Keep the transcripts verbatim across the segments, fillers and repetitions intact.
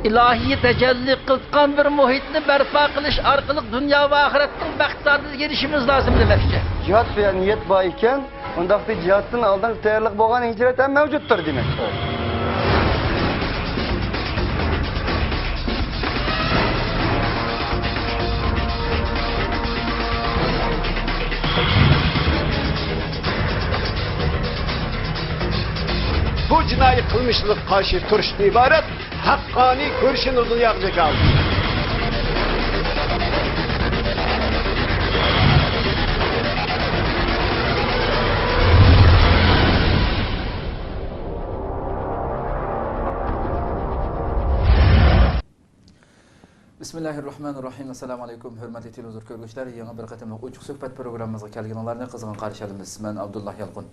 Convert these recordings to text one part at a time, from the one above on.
ئىلاھىي تەجەللى قىلغان بىر مۇھىتنى بەرپا قىلىش ئارقىلىق دۇنيا ۋە ئاخىرەتنىڭ بەخت سائادىتىگە ئېرىشىشىمىز لازىم دېمەكچى. جىھاد بىلەن نىيەت بار ئىكەن، ئۇنداقتا جىھادتىن ئالدىنقى تەييارلىق بولغان ھىجرەت ھەم مەۋجۇتتۇر دېمەك. بۇ جىنايى قىلمىشلىرىغا قارشى تۇرۇشتىن ئىبارەت ھەققانىي كۈرىشىنى دۇنياغا جاكارلىدى. بىسمىللاھىررەھمانىررەھىم. ئەسسالامۇ ئەلەيكۇم، ھۆرمەتلىك تېلېۋىزور كۆرگۈچىلەر، يېڭى بىر قېتىملىق ئوچۇق سۆھبەت پروگراممىمىزغا كەلگىنىڭلارنى قىزغىن قارشى ئالىمىز. مەن ئابدۇللا يالقۇن.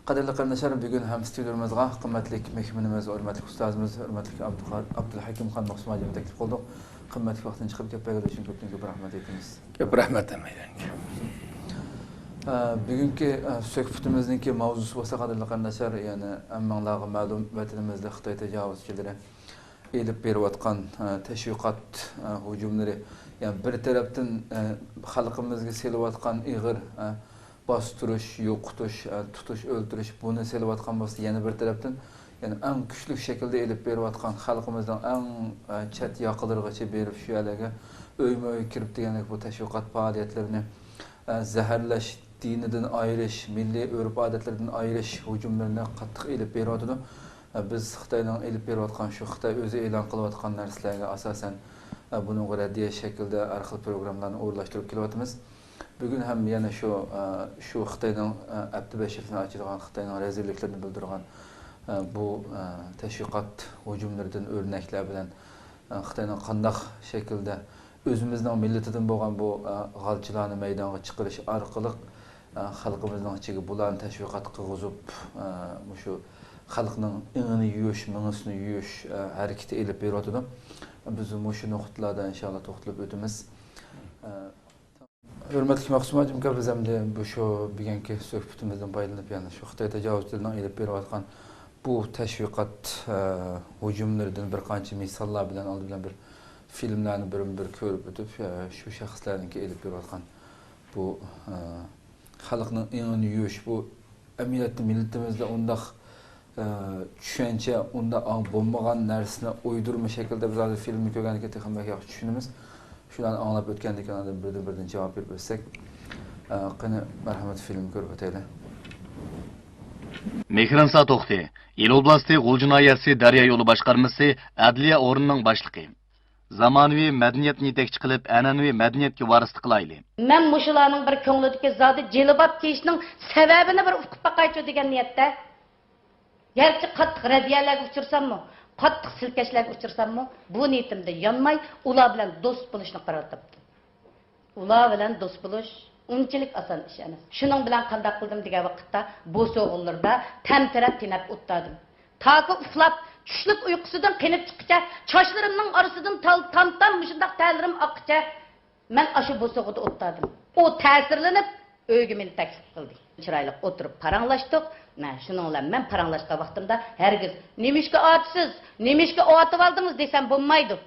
قەدىرلىك قېرىنداشلار، بۈگۈن ھەم ستۇدىيىمىزغا قىممەتلىك مېھمىنىمىز، ھۆرمەتلىك ئۇستازىمىز، ھۆرمەتلىك ئابدۇقا-، ئابدۇلھەكىم خان مەخسۇم ھاجىمنى تەكلىپ قىلدۇق. قىممەتلىك ۋاقتىنى چىقىرىپ كېلىپ بەرگەنلىكى ئۈچۈن كۆپتىن كۆپ رەھمەت ئېيتىمىز. كۆپ رەھمەت ھەممەيلەنگە. ئە، بۈگۈنكى، ئە، سۆھبىتىمىزنىڭكى ماۋزۇسى بولسا، قەدىرلىك قېرىنداشلار، يەنى ھەممىڭلارغا مەلۇم، ۋەتىنىمىزدە خىتاي تاجاۋۇزچىلىرى ئېلىپ بېرىۋاتقان، ئە، تەشۋىقات، ئە، ھۇجۇملىرى، يەنى بىر تەرەپتىن، ئە، خەلقىمىزگە سېلىۋاتقان ئېغىر، ئە، باستۇرۇش، يوقىتىش، ئە، تۇتۇش، ئۆلتۈرۈش، بۇنى سېلىۋاتقان بولسا، يەنە بىر تەرەپتىن، يەنى ئەڭ كۈچلۈك شەكىلدە ئېلىپ بېرىۋاتقان خەلقىمىزنىڭ ئەڭ، ئە، چەت ياقىلىرىغىچە بېرىپ، شۇ يەرلەرگە ئۆيمۇ ئۆي كىرىپ دېگەندەك بۇ تەشۋىقات پائالىيەتلىرىنى، ئە، زەھەرلەش، دىنىدىن ئايرىش، مىللىي ئۆرپ-ئادەتلىرىدىن ئايرىش ھۇجۇملىرىنى قاتتىق ئېلىپ بېرىۋاتىدۇ. ئە، بىز خىتاينىڭ ئېلىپ بېرىۋاتقان، شۇ خىتاي ئۆزى ئېلان قىلىۋاتقان نەرسىلەرگە ئاساسەن، ئە، بۇنىڭغا رەددىيە شەكلىدە ھەر خىل پروگراممىلارنى ئورۇنلاشتۇرۇپ كېلىۋاتىمىز. بۈگۈن ھەم يەنە شۇ، ئە، شۇ خىتاينىڭ، ئە، ئەپتى بەشىرىسىنى ئاچىدىغان، خىتاينىڭ رەزىللىكلىرىنى بىلدۈرىدىغان، ئە، بۇ، ئە، تەشۋىقات ھۇجۇملىرىدىن ئۆرنەكلەر بىلەن، ئە، خىتاينىڭ قانداق شەكىلدە ئۆزىمىزنىڭ مىللىتىدىن بولغان بۇ، ئە، غالچىلارنى مەيدانغا چىقىرىش ئارقىلىق، ئە، خەلقىمىزنىڭ ئىچىگە بۇلارنى تەشۋىقات قىلغۇزۇپ، ئە، مۇشۇ خەلقنىڭ ئېڭىنى يۇيۇش، مېڭىسىنى يۇيۇش، ئە، ھەرىكىتى ئېلىپ بېرىۋاتىدۇ. بىز مۇشۇ نۇقتىلاردا ئىنشاللا توختىلىپ ئۆتىمىز. ئە، ھۆرمەتلىك مەخسۇم ھاجىم ئاكا، بىز ئەمدى بۇ شۇ بۈگۈنكى سۆھبىتىمىزدىن پايدىلىنىپ، يەنە شۇ خىتاي تاجاۋۇزچىلىرىنىڭ ئېلىپ بېرىۋاتقان بۇ تەشۋىقات، ئە، ھۇجۇملىرىدىن بىر قانچە مىساللار بىلەن، ئالدى بىلەن بىر فىلىملارنى بىرمۇ بىر كۆرۈپ ئۆتۈپ، ئە، شۇ شەخسلەرنىڭكى ئېلىپ بېرىۋاتقان بۇ، ئە، خەلقنىڭ ئېڭىنى يۇيۇش، بۇ ئەمەلىيەتتە مىللىتىمىزدە ئۇنداق، ئە، چۈشەنچە، ئۇنداق ئاڭ بولمىغان نەرسىنى ئويدۇرما شەكىلدە بىز ھازىر فىلىمنى كۆرگەندىن كېيىن تېخىمۇ بەك ياخشى چۈشىنىمىز. شۇلارنى ئاڭلاپ ئۆتكەندىن كېيىن ئاندىن بىردىن بىردىن جاۋاب بېرىپ ئۆتسەك. ئە، قېنى، مەرھەمەت، فىلىمنى كۆرۈپ ئۆتەيلى. مېھرىنسا توختى، ئىلى ئوبلاستى غۇلجا ناھىيەسى دەريا يولى باشقارمىسى ئەدلىيە ئورنىنىڭ باشلىقى. زامانىۋى مەدەنىيەتنى يېتەكچى قىلىپ، ئەنئەنىۋى مەدەنىيەتكە ۋارىسلىق قىلايلى. مەن مۇشۇلارنىڭ بىر كۆڭلىدىكى زادى جىلباب كىيىشنىڭ سەۋەبىنى بىر ئۇقۇپ باقايچۇ دېگەن نىيەتتە. گەرچە قاتتىق رەددىيەلەرگە ئۇچرىساممۇ، قاتتىق سىلكەشلەرگە ئۇچرىساممۇ، بۇ نىيىتىمدىن يانماي، ئۇلار بىلەن دوست بولۇشنى قارار تاپتىم. ئۇلار بىلەن دوست بولۇش ئۇنچىلىك ئاسان ئىش ئەمەس. شۇنىڭ بىلەن قانداق قىلدىم دېگەن ۋاقىتتا، بوسۇغىلىرىدا تەمتىرەپ تېنەپ ئولتۇردۇم. تاكى ئۇخلاپ، چۈشلۈك ئۇيقۇسىدىن قېنىپ چىققىچە، چاچلىرىمنىڭ ئارىسىدىن تال-، تام-تام مۇشۇنداق تەرلىرىم ئاققىچە، مەن ئاشۇ بوسۇغىدا ئولتۇردۇم. ئۇ تەسىرلىنىپ، ئۆيگە مېنى تەكلىپ قىلدى. چىرايلىق ئولتۇرۇپ پاراڭلاشتۇق. مە، شۇنىڭ بىلەن مەن پاراڭلاشقان ۋاقتىمدا ھەرگىز، «نېمىشقا ئاچىسىز؟ نېمىشقا ئاۋۇتۇۋالدىڭىز؟» دېسەم بولمايدۇ.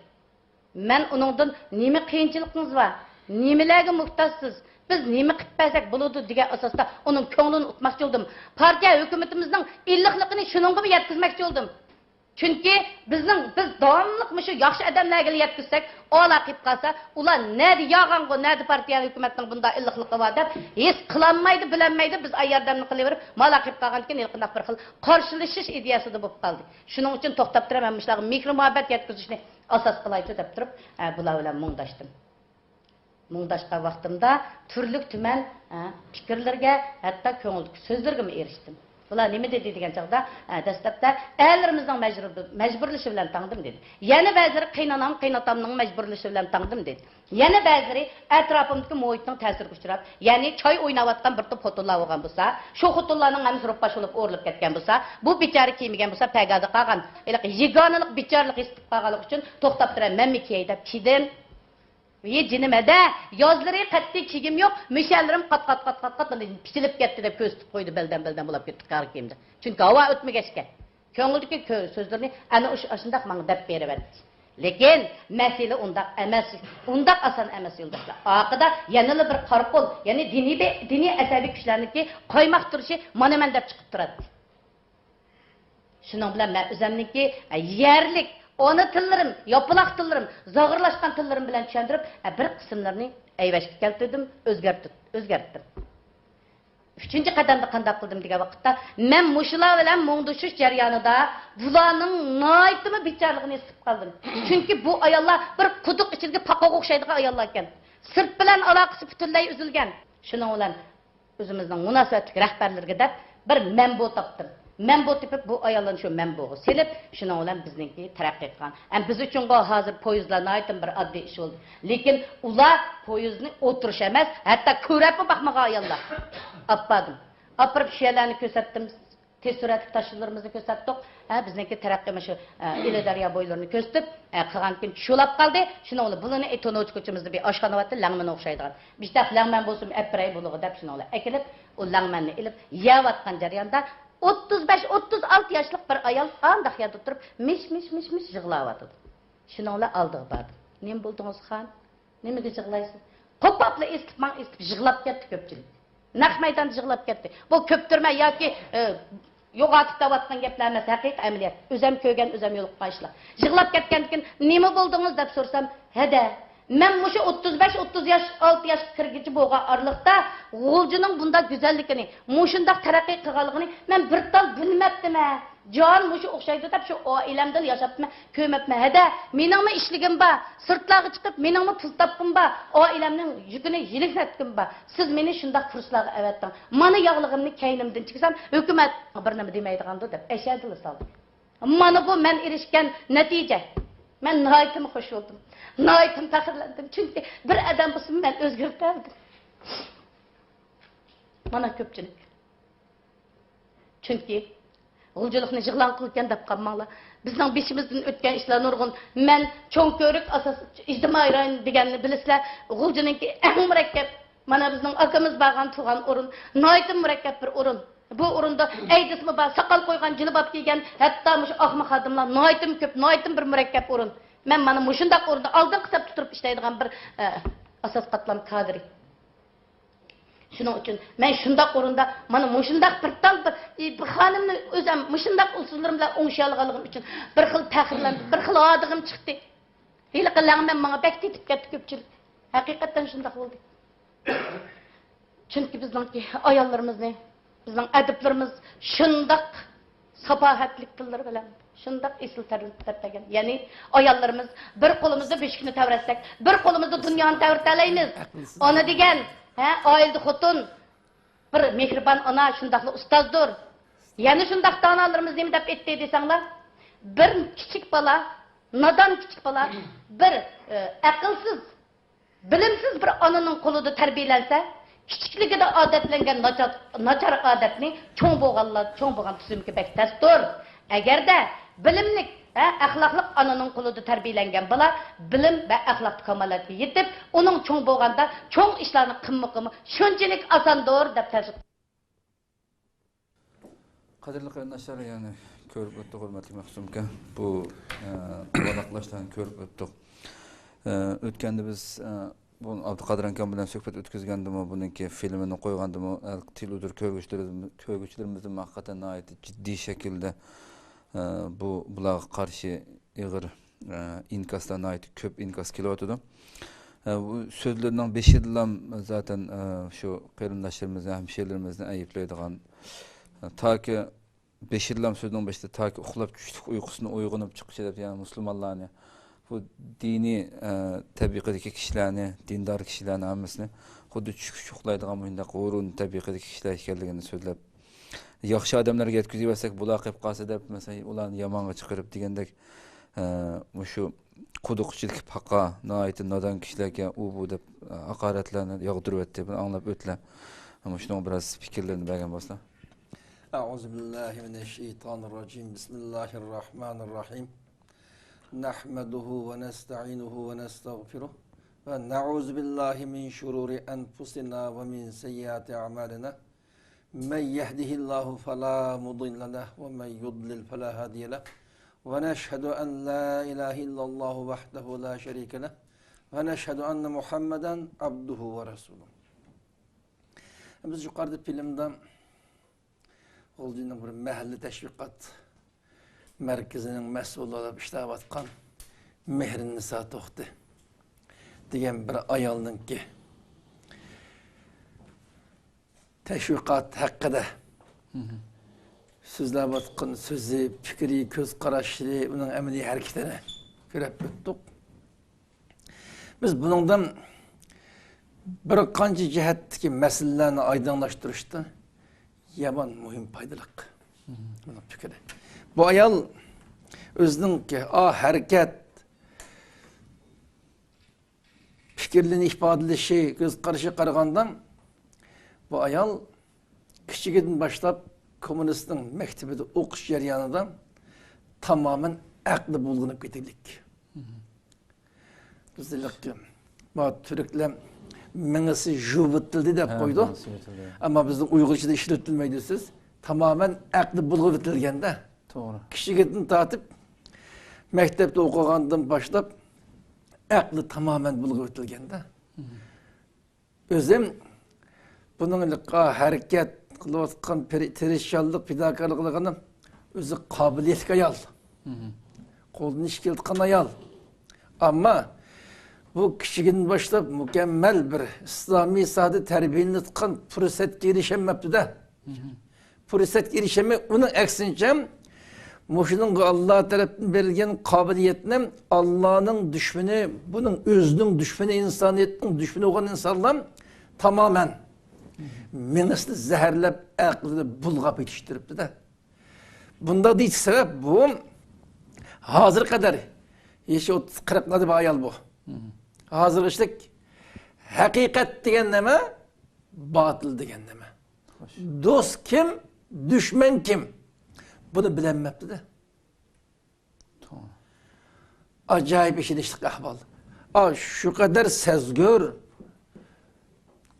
مەن ئۇنىڭدىن، «نېمە قىيىنچىلىقىڭىز بار؟ نېمىلەرگە موھتاجسىز؟ بىز نېمە قىلىپ بەرسەك بولىدۇ؟» دېگەن ئاساستا ئۇنىڭ كۆڭلىنى ئۇتماقچى بولدۇم. پارتىيە ھۆكۈمىتىمىزنىڭ ئىللىقلىقىنى شۇنىڭغىمۇ يەتكۈزمەكچى بولدۇم. چۈنكى بىزنىڭ، بىز داۋاملىق مۇشۇ ياخشى ئادەملەرگىلا يەتكۈزسەك، ئالا قېلىپ قالسا، ئۇلار نەدە يالغانغۇ، نەدە پارتىيە ھۆكۈمەتنىڭ بۇنداق ئىللىقلىقى بار دەپ ھېس قىلالمايدۇ، بىلەلمەيدۇ. بىز ئاي ياردەمنى قىلىۋېرىپ، مالا قېلىپ قالغاندىكىن ھېلىقىنداق بىر خىل قارشىلىشىش ئىدىيەسىدە بولۇپ قالدى. شۇنىڭ ئۈچۈن توختاپ تۇرۇپ، مەن مۇشۇلارغا مېھىر-مۇھەببەت يەتكۈزۈشنى ئاساس قىلايچۇ دەپ تۇرۇپ، ئە، بۇلار بىلەن مۇڭداشتىم. مۇڭداشقان ۋاقتىمدا تۈرلۈك تۈمەن، ئە، پىكىرلىرىگە، ھەتتا كۆڭۈلدىكى سۆزلىرىگىمۇ ئېرىشتىم. بۇلار نېمە دېدى دېگەن چاغدا، ئە، دەسلەپتە ئەرلىرىمىزنىڭ مەجبۇر-، مەجبۇرلىشى بىلەن تاڭدىم دېدى. يەنە بەزىلىرى قېيىنئانام، قېيىنئاتامنىڭ مەجبۇرلىشى بىلەن تاڭدىم دېدى. يەنە بەزىلىرى ئەتراپىمدىكى مۇھىتنىڭ تەسىرىگە ئۇچراپ، يەنى چاي ئويناۋاتقان بىر توپ خوتۇنلار بولغان بولسا، شۇ خوتۇنلارنىڭ ھەممىسى روپباش بولۇپ ئورۇلۇپ كەتكەن بولسا، بۇ بىچارە كىيمىگەن بولسا، پەگادە قالغان. ھېلىقى يېگانىلىق، بىچارىلىق ھېس قىلىپ قالغانلىقى ئۈچۈن توختاپ تۇرۇپ، مەنمۇ كىيەي دەپ كىيدىم. ۋى جېنىم ھەدە، يازلىرى قەتئىي كىيگۈم يوق، مۈشەلىرىم قات، قات، قات، قات، قات، مانا پىچىلىپ كەتتى دەپ كۆرسىتىپ قويدى، بەلدەن، بەلدەن بولاپ كەتتى قارا كىيىمدە. چۈنكى ھاۋا ئۆتمىگەچكە. كۆڭلىدىكى كۆ-، سۆزلىرىنى ئەنە ئۇش-، ئاشۇنداق ماڭا دەپ بېرىۋەتتى. لېكىن مەسىلە ئۇنداق ئەمەس، ئۇنداق ئاسان ئەمەس، يولداشلار. ئارقىدا يەنىلا بىر قارا قول، يەنى دىنىي بە-، دىنىي ئەسەبىي كۈچلەرنىڭكى قايماق تۇرۇشى مانا مەن دەپ چىقىپ تۇراتتى. شۇنىڭ بىلەن مەن ئۆزۈمنىڭكى، ئە، يەرلىك ئانا تىللىرىم، ياپىلاق تىللىرىم، زاغرىلاشقان تىللىرىم بىلەن چۈشەندۈرۈپ، ئە، بىر قىسىملىرىنى ئەيۋەشكە كەلتۈردۈم، ئۆزگەرتىپ، ئۆزگەرتتىم. ئۈچىنچى قەدەمدە قانداق قىلدىم دېگەن ۋاقىتتا، مەن مۇشۇلار بىلەن مۇڭدىشىش جەريانىدا بۇلارنىڭ ناھايىتىمۇ بىچارىلىقىنى ھېس قىلىپ قالدىم. چۈنكى بۇ ئاياللار بىر قۇدۇق ئىچىدىكى پاقاغا ئوخشايدىغان ئاياللار ئىكەن. سىرت بىلەن ئالاقىسى پۈتۈنلەي ئۈزۈلگەن. شۇنىڭ بىلەن ئۆزىمىزنىڭ مۇناسىۋەتلىك رەھبەرلىرىگە دەپ بىر مەنبۇ تاپتىم. مەنبۇ تېپىپ، بۇ ئاياللارنى شۇ مەنبۇغا سېلىپ، شۇنىڭ بىلەن بىزنىڭكى تەرەققىي قىلغان. ئەمما بىز ئۈچۈنغۇ ھازىر پويىزلار ناھايىتى بىر ئاددىي ئىش بولدى. لېكىن ئۇلار پويىزنى ئولتۇرۇش ئەمەس، ھەتتا كۆرۈپمۇ باقمىغان ئاياللار. ئاپپاردىم. ئاپىرىپ شۇ يەرلەرنى كۆرسەتتىم. تېز سۈرئەتلىك تاشيوللىرىمىزنى كۆرسەتتۇق. ھە، بىزنىڭكى تەرەققىي مۇشۇ، ئە، ئىلى دەريا بويلىرىنى كۆرسىتىپ، ئە، قىلغاندىكىن چۇشۇلاپ قالدى. شۇنىڭ بىلەن بۇلىنى، ئە، تونۇچ كوچىمىزدا بىر ئاشخانا بارتى، لەڭمەن ئوخشايدىغان. بىشتاق لەڭمەن بولسۇن، ئەپ بېرەي بۇلىغا دەپ شۇنىڭ بىلەن ئەكېلىپ، ئۇ لەڭمەننى ئېلىپ يەۋاتقان جەرياندا، ئوتتۇز بەش، ئوتتۇز ئالتە ياشلىق بىر ئايال ئانداق يەردە تۇرۇپ، مىش، مىش، مىش، مىش يىغلاۋاتىدۇ. شۇنىڭ بىلەن ئالدىغا باردىم. نېمە بولدىڭىز، خان؟ نېمىگە يىغلايسىز؟ قوپاپلا ئېسىلىپ، ماڭا ئېسىلىپ يىغلاپ كەتتى كۆپچىلىك. نەق مەيداندا يىغلاپ كەتتى. بۇ كۆپتۈرمە ياكى، ئە، يوغان دەۋاتقان گەپلەر ئەمەس، ھەقىقىي ئەمەلىيەت. ئۆزەم كۆرگەن، ئۆزەم يولۇققان ئىشلار. يىغلاپ كەتكەندىكىن، نېمە بولدىڭىز دەپ سورىسام، ھەدە، مەن مۇشۇ ئوتتۇز بەش، ئوتتۇز ياش، ئالتە ياشقا كىرگۈچە بولغان ئارىلىقتا غۇلجىنىڭ بۇنداق گۈزەللىكىنى، مۇشۇنداق تەرەققىي قىلغانلىقىنى مەن بىر تال بىلمەپتىمەن. جان مۇشۇ ئوخشايدۇ دەپ شۇ ئائىلەمدىلا ياشاپتىمەن، كۆرمەپتىمەن. ھەدە، مېنىڭمۇ ئىشلىكىم بار، سىرتلارغا چىقىپ مېنىڭمۇ پۇل تاپقۇم بار، ئائىلەمنىڭ يۈكىنى يېنىكلەتكۈم بار. سىز مېنى شۇنداق كۇرسلارغا ئەۋەتتىڭ. مانا ياغلىقىمنى كەينىمدىن چىكسام، ھۆكۈمەت بىر نېمە دېمەيدىغاندۇ دەپ ئەشەدىلا سالدى. مانا بۇ مەن ئېرىشكەن نەتىجە. مەن ناھايىتىمۇ خۇش بولدۇم. ناھايىتىمۇ پەخىرلەندىم. چۈنكى بىر ئادەم بولسىمۇ مەن ئۆزگىرىپ بەردىم. مانا كۆپچىلىك. چۈنكى غۇلجىلىقنى يىغلاڭ قىلىدىكەن دەپ قالماڭلار. بىزنىڭ بېشىمىزدىن ئۆتكەن ئىشلار نۇرغۇن. مەن چوڭ كۆۋرۈك ئاساس ئىجتىمائىي رايون دېگەننى بىلىسىلەر. غۇلجىنىڭكى ئەڭ مۇرەككەپ، مانا بىزنىڭ ئاكىمىز بارغان تۇرغان ئورۇن، ناھايىتى مۇرەككەپ بىر ئورۇن. بۇ ئورۇندا ئەيدىزمۇ بار، ساقال قويغان، جىلباب كىيگەن، ھەتتا مۇشۇ ئاقما خادىملار ناھايىتىمۇ كۆپ، ناھايىتىمۇ بىر مۇرەككەپ ئورۇن. مەن مانا مۇشۇنداق ئورۇندا ئالدىنقى سەپتە تۇرۇپ ئىشلەيدىغان بىر، ئە، ئاساس قاتلام كادىرى. شۇنىڭ ئۈچۈن مەن شۇنداق ئورۇندا مانا مۇشۇنداق بىر تال بىر، بىر خانىمنى ئۆزۈم مۇشۇنداق ئۇسۇللىرىم بىلەن ئوڭشىيالىغانلىقىم ئۈچۈن بىر خىل پەخىرلەندىم، بىر خىل ھادىغىم چىقتى. ھېلىقى لەڭمەن ماڭا بەك تېتىپ كەتتى كۆپچىلىك. ھەقىقەتەن شۇنداق بولدى. چۈنكى بىزنىڭكى ئاياللىرىمىزنى، بىزنىڭ ئەدىبلىرىمىز شۇنداق ساپاھەتلىك تىللىرى بىلەن شۇنداق ئېسىل تەربىيەلىگەن. يەنى ئاياللىرىمىز بىر قولىمىزدا بۆشۈكنى تەۋرەتسەك، بىر قولىمىزدا دۇنيانى تەۋرىتەلەيمىز. ئانا دېگەن، ھە، ئائىلىدە خوتۇن، بىر مېھرىبان ئانا شۇنداقلا ئۇستازدۇر. يەنە شۇنداق دانالىرىمىز نېمە دەپ ئېيتتى دېسەڭلار، بىر كىچىك بالا، نادان كىچىك بالا، بىر، ئە، ئەقىلسىز، بىلىمسىز بىر ئانىنىڭ قولىدا تەربىيەلەنسە، كىچىكلىكىدە ئادەتلەنگەن ناچار، ناچار ئادەتنى چوڭ بولغانلار، چوڭ بولغان تۈزۈمگە بەك تەستۇر. ئەگەردە بىلىملىك، ھە، ئەخلاقلىق ئانىنىڭ قولىدا تەربىيەلەنگەن بالا بىلىم ۋە ئەخلاقتا كامالەتكە يېتىپ، ئۇنىڭ چوڭ بولغاندا چوڭ ئىشلارنى قىلمىقىمۇ شۇنچىلىك ئاساندۇر، دەپ تەۋسىيە. قەدىرلىك قېرىنداشلار، يەنى كۆرۈپ ئۆتتۇق، ھۆرمەتلىك مەخسۇم ئاكا. بۇ، ئە، ۋاراقلاشلارنى كۆرۈپ ئۆتتۇق. ئە، ئۆتكەندە بىز، ئە، بۇ ئابدۇقادىر ئاكام بىلەن سۆھبەت ئۆتكۈزگەندىمۇ، بۇنىڭكى فىلىمىنى قويغاندىمۇ، ئە، تېلېۋىزور كۆرگۈچىلىرىمىز-، كۆرگۈچىلىرىمىزدىن ھەقىقەتەن ناھايىتى جىددىي شەكىلدە، ئە، بۇ، بۇلارغا قارشى ئېغىر، ئە، ئىنكاسلار، ناھايىتى كۆپ ئىنكاس كېلىۋاتىدۇ. ئە، بۇ سۆزلىرىنىڭ بېشىدىلا زاتەن، ئە، شۇ قېرىنداشلىرىمىزنى، ھەمشىرىلىرىمىزنى ئەيىبلەيدىغان، ئە، تاكى بېشىدىلا سۆزنىڭ بېشىدا تاكى ئۇخلاپ چۈشلۈك ئۇيقۇسىدىن ئويغىنىپ چىققۇچە دەپ، يەنى مۇسۇلمانلارنى، بۇ دىنىي، ئە، تەبىقىدىكى كىشىلەرنى، دىندار كىشىلەرنى ھەممىسىنى خۇددى چۈشكۈچ ئۇخلايدىغان مۇشۇنداق ھۇرۇن تەبىقىدىكى كىشىلەر ئىكەنلىكىنى سۆزلەپ، ياخشى ئادەملەرگە يەتكۈزۈۋەرسەك، بۇلار قېلىپ قالسا دەپ، مەسىلەن، ئۇلارنى يامانغا چىقىرىپ دېگەندەك، ئە، مۇشۇ قۇدۇق ئىچىدىكى پاقا، ناھايىتى نادان كىشىلەرگە ئۇ بۇ دەپ، ئە، ھاقارەتلەرنى ياغدۇرۇۋەتتى. بۇنى ئاڭلاپ ئۆتلە. مۇشۇنىڭغا بىراز پىكىرلىرىنى بەرگەن بولسا. أعوذ بالله من الشيطان الرجيم. بسم الله الرحمن الرحيم. نحمده ونستعينه ونستغفره، ونعوذ بالله من شرور أنفسنا ومن سيئات أعمالنا. من يهده الله فلا مضل له، ومن يضلل فلا هادي له. ونشهد أن لا إله إلا الله وحده لا شريك له، ونشهد أن محمدا عبده ورسوله. بىز يۇقىرىدا فىلىمدا غۇلجىنىڭ بىر مەھەللە تەشۋىقات مەركىزىنىڭ مەسئۇلى بولۇپ ئىشلەۋاتقان مېھرىننىسا توختى دېگەن بىر ئايالنىڭكى تەشۋىقات ھەققىدە سۆزلەۋاتقان سۆزى، پىكرى، كۆز قاراشلىرى، ئۇنىڭ ئەمەلىي ھەرىكىتىنى كۆرۈپ ئۆتتۇق. بىز بۇنىڭدىن بىر قانچە جەھەتتىكى مەسىلىلەرنى ئايدىڭلاشتۇرۇشتا يامان مۇھىم، پايدىلىق. بۇنىڭ پىكرى. بۇ ئايال ئۆزىنىڭكى، ئا، ھەرىكەت، پىكىرلىرىنى ئىپادىلىشى، كۆز قارىشىغا قارىغاندا، بۇ ئايال كىچىكىدىن باشلاپ كوممۇنىستنىڭ مەكتىپىدە ئوقۇش جەريانىدا تامامەن ئەقلى بۇلغىنىپ كېتىگلىك. بىز دېدۇقكى، ما تۈركلەر مېڭىسى ژۇۋۇتۇلدى دەپ قويىدۇ. مېڭىسى ژۇۋۇتۇلدى. ئەمما بىزنىڭ ئۇيغۇرچىدا ئىشلىتىلمەيدۇ سۆز. تامامەن ئەقلى بۇلغىۋېتىلگەندە. توغرا. كىچىكىدىن تارتىپ، مەكتەپتە ئوقۇغاندىن باشلاپ، ئەقلى تامامەن بۇلغىۋېتىلگەندە. ئۆزۈم بۇنىڭ ھەرىكەت قىلىۋاتقان پىر-، تىرىشچانلىق، پىداكارلىق قىلغىنىم ئۆزى قابىلىيەتلىك ئايال. قولدىن ئىش كېلىدىغان ئايال. ئەمما بۇ كىچىكىدىن باشلاپ مۇكەممەل بىر ئىسلامىي ساھەدە تەربىيەلىنىۋاتقان پۇرسەتكە ئېرىشەلمەپتۇ-دە. پۇرسەتكە ئېرىشەلمەي، ئۇنىڭ ئەكسىنچە، مۇشۇنىڭغا ئاللا تەرەپتىن بېرىلگەن قابىلىيەتنى ئاللانىڭ دۈشمىنى، بۇنىڭ ئۆزىنىڭ دۈشمىنى، ئىنسانىيەتنىڭ دۈشمىنى بولغان ئىنسانلار تامامەن مېڭىسىنى زەھەرلەپ، ئەقلىنى بۇلغاپ يېتىشتۈرۈپتۇ-دە. بۇنداق دېيىشكە سەۋەب بۇ، ھازىرغا قەدەر يېشى ئوتتۇز قىرىقلاردا بىر ئايال بۇ. ھازىرغىچىلىك ھەقىقەت دېگەن نېمە، باتىل دېگەن نېمە؟ دوست كىم، دۈشمەن كىم؟ بۇنى بىلەلمەپتۇ-دە. توغرا. ئاجايىپ ئېچىنىشلىق ئەھۋال. ئا، شۇ قەدەر سەزگۈر،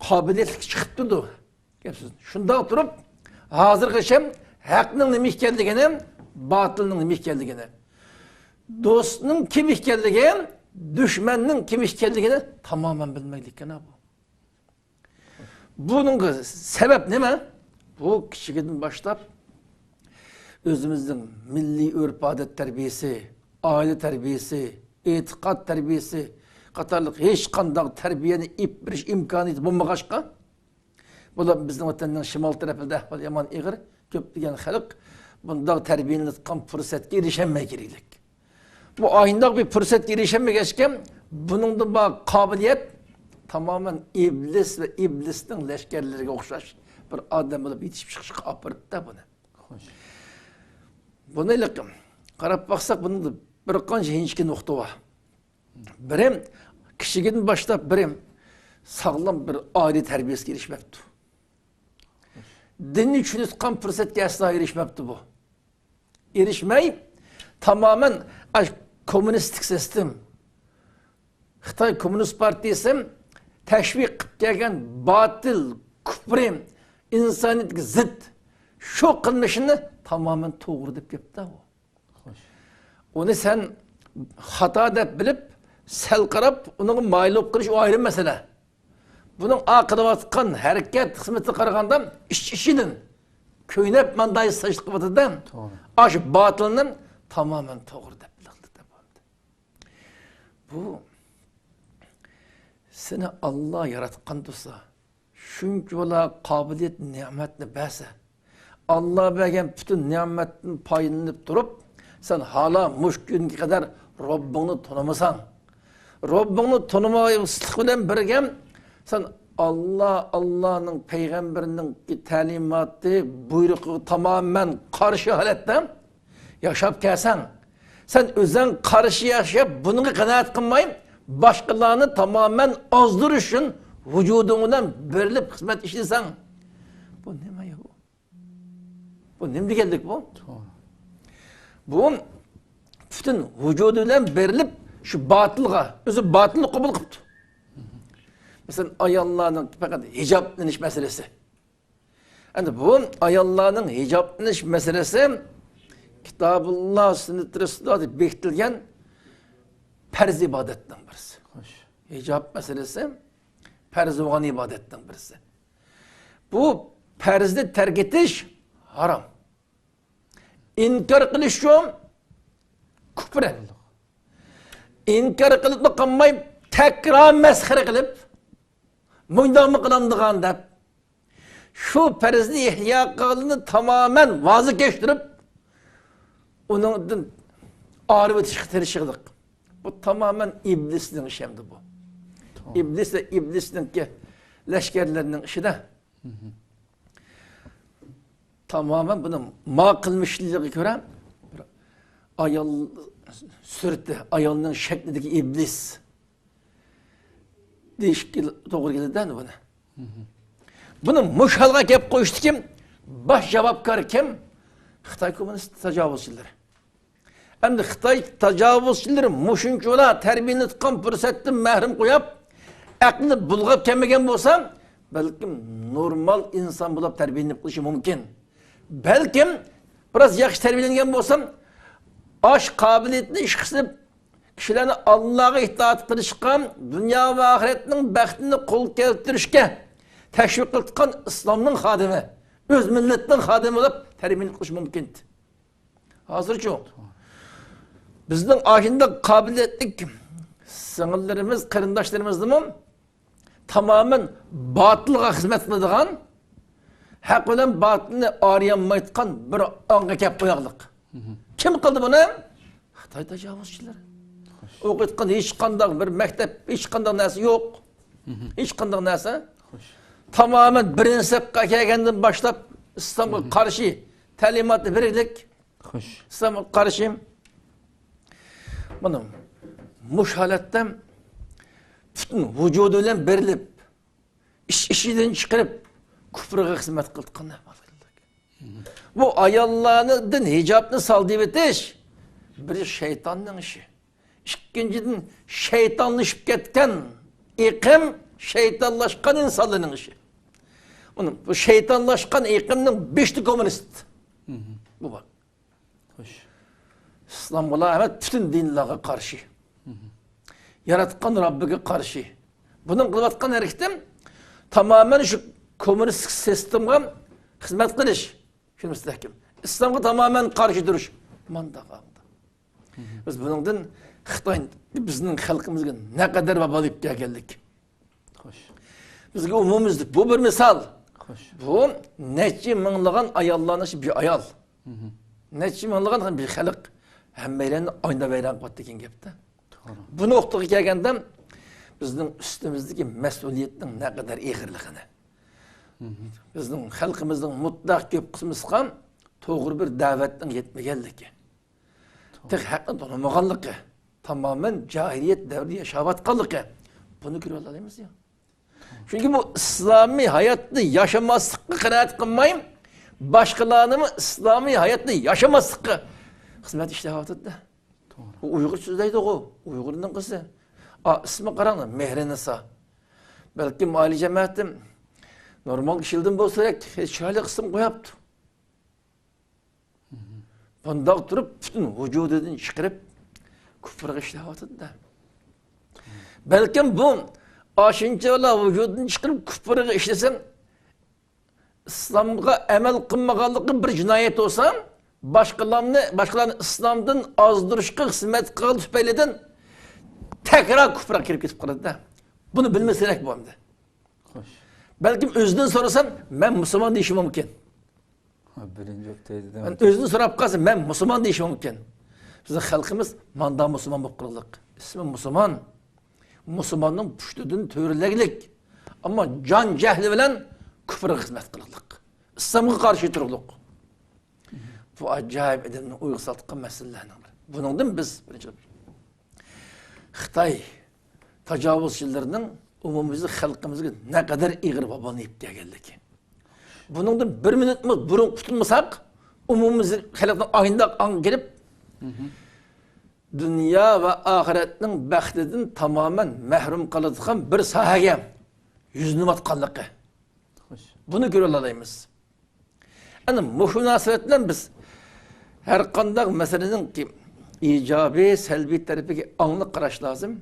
قابىلىيەتلىك چىقىپ تۇرىدۇ. گەپ سۆز. شۇنداق تۇرۇپ، ھازىرغىچە ھەقنىڭ نېمە ئىكەنلىكىنى، باتىلنىڭ نېمە ئىكەنلىكىنى، دوستنىڭ كىم ئىكەنلىكى، دۈشمەننىڭ كىم ئىكەنلىكىنى تامامەن بىلمەيدىكەن بۇ. بۇنىڭغا سەۋەب نېمە؟ بۇ كىچىكىدىن باشلاپ ئۆزىمىزنىڭ مىللىي ئۆرپ-ئادەت تەربىيەسى، ئائىلە تەربىيەسى، ئېتىقاد تەربىيەسى قاتارلىق ھېچقانداق تەربىيەنى ئېلىپ بېرىش ئىمكانىيىتى بولمىغاچقا، بۇلار بىزنىڭ ۋەتەننىڭ شىمال تەرىپىدە ئەھۋال يامان ئېغىر، كۆپلىگەن خەلق بۇنداق تەربىيەلىنىۋاتقان پۇرسەتكە ئېرىشەلمەي كېلىگلىك. بۇ ئاينداق بىر پۇرسەتكە ئېرىشەلمىگەچكە، بۇنىڭدا بار قابىلىيەت تامامەن ئىبلىس ۋە ئىبلىسنىڭ لەشكەرلىرىگە ئوخشاش بىر ئادەم بولۇپ يېتىشىپ چىقىشقا ئاپىرىپتۇ بۇنى. خوش. بۇنى قاراپ باقساق، بۇنىڭدا بىر قانچە ئىنچىكە نۇقتا بار. بىرى، كىچىكىدىن باشلاپ بىرى ساغلام بىر ئائىلە تەربىيەسىگە ئېرىشمەپتۇ. دىننى چۈشىنىۋاتقان پۇرسەتكە ئەسلا ئېرىشمەپتۇ بۇ. ئېرىشمەي، تامامەن ئاشۇ كوممۇنىستىك سىستېم، خىتاي كوممۇنىست پارتىيىسى تەشۋىق قىلىپ كەلگەن باتىل، كۇپرى، ئىنسانىيەتكە زىت شۇ قىلمىشىنى تامامەن توغرا دەپ كەپتۇ ئۇ. خوش. ئۇنى سەن خاتا دەپ بىلىپ، سەل قاراپ، ئۇنىڭغا مايىل بولۇپ قېلىش، ئۇ ئايرىم مەسىلە. بۇنىڭ ئا قىلىۋاتقان ھەرىكەت خىزمىتىگە قارىغاندا، ئىچ-ئىچىدىن كۆينەپ مانداي ساچلىق قىلىۋاتىدۇ. توغرا. ئاشۇ باتىلنى تامامەن توغرا دەپ بىلىڭ. بۇ سېنى ئاللا ياراتقان تۇرسا، شۇنچىۋالا قابىلىيەت نېمەتنى بەرسە، ئاللا بەرگەن پۈتۈن نېمەتتىن پايدىلىنىپ تۇرۇپ، سەن ھالا مۇشۇ كۈنگە قەدەر رەببىڭنى تونۇمىساڭ، رەببىڭنى تونۇماسلىق بىلەن بىرگە، سەن ئاللا، ئاللانىڭ پەيغەمبىرىنىڭ تەلىماتى، بۇيرۇقىغا تامامەن قارشى ھالەتتە ياشاپ كەلسەڭ، سەن ئۆزۈڭ قارشى ياشاپ، بۇنىڭغا قانائەت قىلماي، باشقىلارنى تامامەن ئازدۇرۇش ئۈچۈن ۋۇجۇدۇڭ بىلەن بېرىلىپ خىزمەت ئىشلىسەڭ، بۇ نېمە يا بۇ؟ بۇ نېمە دېگەنلىك بۇ؟ توغرا. بۇ پۈتۈن ۋۇجۇدى بىلەن بېرىلىپ شۇ باتىلغا، ئۆزى باتىلنى قوبۇل قىپتۇ. مەسىلەن، ئاياللارنىڭ پەقەت ھىجابلىنىش مەسىلىسى. ئەمدى بۇ ئاياللارنىڭ ھىجابلىنىش مەسىلىسى كىتابۇللا سۈننىتى رەسۇلۇللا دەپ بېكىتىلگەن پەرز ئىبادەتنىڭ بىرسى. خوش. ھىجاب مەسىلىسى پەرز بولغان ئىبادەتنىڭ بىرسى. بۇ پەرزنى تەرك ئېتىش ھارام. ئىنكار قىلىشچۇ كۇپرەن. ئىنكار قىلىپلا قالماي، تەكرار مەسخىرە قىلىپ، مۇنداقمۇ قىلامدىغان دەپ، شۇ پەرزنى ئىھيا قىلغىنىنى تامامەن ۋازا كەچتۈرۈپ، ئۇنىڭدىن ئايرىۋېتىشقا تىرىشىدۇ. بۇ تامامەن ئىبلىسنىڭ ئىشى ئەمدى بۇ. تامام. ئىبلىس ۋە ئىبلىسنىڭكى لەشكەرلىرىنىڭ ئىشىدا. مھم. تامامەن بۇنى ما قىلمىشلىقىغا كۆرە، بىر ئايال سۈرىتى، ئايالنىڭ شەكلىدىكى ئىبلىس دېيىشكە توغرا كېلىدۇ ئەمدى بۇنى. مھم. بۇنى مۇشۇ ھالغا كەپ قويۇشتىكى باش جاۋابكار كىم؟ خىتاي كوممۇنىست تاجاۋۇزچىلىرى. ئەمدى خىتاي تاجاۋۇزچىلىرى مۇشۇنچىۋالا تەربىيەلىنىۋاتقان پۇرسەتتىن مەھرۇم قويۇپ، ئەقلى بۇلغاپ كەلمىگەن بولسا، بەلكىم نورمال ئىنسان بولۇپ تەربىيەلىنىپ قېلىشى مۇمكىن. بەلكىم بىراز ياخشى تەربىيەلەنگەن بولسا، ئاش قابىلىيىتىنى ئىشقا سېلىپ، كىشىلەرنى ئاللاغا ئىتائەت قىلىشقا، دۇنيا ۋە ئاخىرەتنىڭ بەختىنى قولغا كەلتۈرۈشكە تەشۋىق قىلىدىغان ئىسلامنىڭ خادىمى، ئۆز مىللىتىنىڭ خادىمى بولۇپ تەربىيەلىنىپ قېلىشى مۇمكىن. ھازىرچۇ؟ بىزنىڭ ئاشۇنداق قابىلىيەتلىك سىڭىللىرىمىز، قېرىنداشلىرىمىزنىمۇ تامامەن باتىلغا خىزمەت قىلىدىغان، ھەق بىلەن باتىلنى ئايرىيالمايدىغان بىر ئاڭغا كەپ قوياقلىق. مھم. كىم قىلدى بۇنى؟ خىتاي تاجاۋۇزچىلىرى. خوش. ئوقۇتقان ھېچقانداق بىر مەكتەپ، ھېچقانداق نەرسە يوق. مھم. ھېچقانداق نەرسە. خوش. تامامەن بىرىنچى سەپقە كەلگەندىن باشلاپ ئىسلامغا مھم. قارشى تەلىماتى بېرىكلىك. خوش. ئىسلامغا قارشى. مانا مۇشۇ ھالەتتە پۈتۈن ۋۇجۇدى بىلەن بېرىلىپ، ئىچ-ئىچىدىن چىقىرىپ، كۇفرغا خىزمەت قىلىدىغان ئەھۋالغا كەلدۇق. بۇ ئاياللاردىن ھىجابنى سال دېيىۋېتىش بىر شەيتاننىڭ ئىشى. ئىككىنچىدىن، شەيتانلىشىپ كەتكەن ئېقىم، شەيتانلاشقان ئىنسانلارنىڭ ئىشى. ئۇنى، بۇ شەيتانلاشقان ئېقىمنىڭ بېشىدا كوممۇنىست. مھم. بۇ بار. خوش. ئىسلامغىلا ئەمەس، پۈتۈن دىنلارغا قارشى. مھم. ياراتقان رەببىگە قارشى. بۇنىڭ قىلىۋاتقان ھەرىكىتى تامامەن شۇ كوممۇنىستىك سىستېمىغا خىزمەت قىلىش. شۇنى مۇستەھكەم. ئىسلامغا تامامەن قارشى تۇرۇش. مانداق ئالدى. مھم. بىز بۇنىڭدىن خىتاي بىزنىڭ خەلقىمىزگە نەقەدەر ۋابال ئېلىپ كەلگەنلىك. خوش. بىزگە ئومۇميۈزلۈك. بۇ بىر مىسال. خوش. بۇ نەچچە مىڭلىغان ئاياللارنىڭ ئىچى بىر ئايال. مھم. نەچچە مىڭلىغان بىر خەلق ھەممەيلەننى ئاينا ۋەيران قىلىۋەتتى دېگەن گەپتە. توغرا. بۇ نۇقتىغا كەلگەندە بىزنىڭ ئۈستىمىزدىكى مەسئۇلىيەتنىڭ نەقەدەر ئېغىرلىقىنى. مھم. بىزنىڭ خەلقىمىزنىڭ مۇتلەق كۆپ قىسمىسىغا توغرا بىر دەۋەتنىڭ يەتمىگەنلىكى. تېخى ھەقنى تونۇمىغانلىقى، تامامەن جاھىلىيەت دەۋرىدە ياشاۋاتقانلىقى، بۇنى كۆرۈۋالالايمىز يا. چۈنكى بۇ ئىسلامىي ھاياتنى ياشىماسلىققا قانائەت قىلماي، باشقىلارنىمۇ ئىسلامىي ھاياتنى ياشىماسلىققا خىزمەت ئىشلەۋاتىدۇ. توغرا. ئۇ ئۇيغۇر سۆزلەيدىغۇ، ئۇيغۇرنىڭ قىزى. ئا، ئىسمى قاراڭ، مېھرىنىسا. بەلكىم ئائىلە جەمەتى نورمال كىشىلىدىن بولسا كېرەك، چىرايلىق ئىسىم قوياپتۇ. بۇنداق تۇرۇپ، پۈتۈن ۋۇجۇدىدىن چىقىرىپ، كۇفرغا ئىشلەۋاتىدۇ-دە. بەلكىم بۇ ئاشۇنچىۋالا ۋۇجۇدىدىن چىقىرىپ، كۇفرغا ئىشلىسە، ئىسلامغا ئەمەل قىلمىغانلىقى بىر جىنايەت بولسا، باشقىلارنى، باشقىلارنى ئىسلامدىن ئازدۇرۇشقا خىزمەت قىلغان تۈپەيلىدىن تەكرار كۇفرغا كىرىپ كېتىپ قالىدۇ-دە. بۇنى بىلمىسە كېرەك بۇ ئەمدى. خوش. بەلكىم ئۆزىدىن سورىسام، مەن مۇسۇلمان دېيىشى مۇمكىن. ھە، بىرىنچى ئوقتايدىدىن. مەن ئۆزىدىن سوراپ قالسا، مەن مۇسۇلمان دېيىشى مۇمكىن. بىزنىڭ خەلقىمىز ماندا مۇسۇلمان بولۇپ قالغانلىق. ئىسمى مۇسۇلمان. مۇسۇلماننىڭ پۇشتىدىن تۆرىلەگلىك. ئەمما جان جەھلى بىلەن كۇفرغا خىزمەت قىلغانلىق. ئىسلامغا قارشى تۇرغانلىق. بۇ ئاجايىپ ئادەمنى ئويغا سالىدىغان مەسىلىلەرنىڭ بىرى. بۇنىڭدىن بىز بىرىنچى خىتاي تاجاۋۇزچىلىرىنىڭ ئومۇميۈزلۈك خەلقىمىزگە نەقەدەر ئېغىر ۋابالنى ئېلىپ كەلگەنلىكى. بۇنىڭدىن بىر مىنۇتمۇ بۇرۇن قۇتۇلمىساق، ئومۇميۈزلۈك خەلقنىڭ ئاينداق ئاڭغا كىرىپ، دۇنيا ۋە ئاخىرەتنىڭ بەختىدىن تامامەن مەھرۇم قالىدىغان بىر ساھەگە يۈزلىنىۋاتقانلىقى. خوش. بۇنى كۆرۈۋالالايمىز. ئەنە مۇشۇ مۇناسىۋەت بىلەن بىز ھەر قانداق مەسىلىنىڭ ئىجابىي، سەلبىي تەرىپىگە ئاڭلىق قاراش لازىم.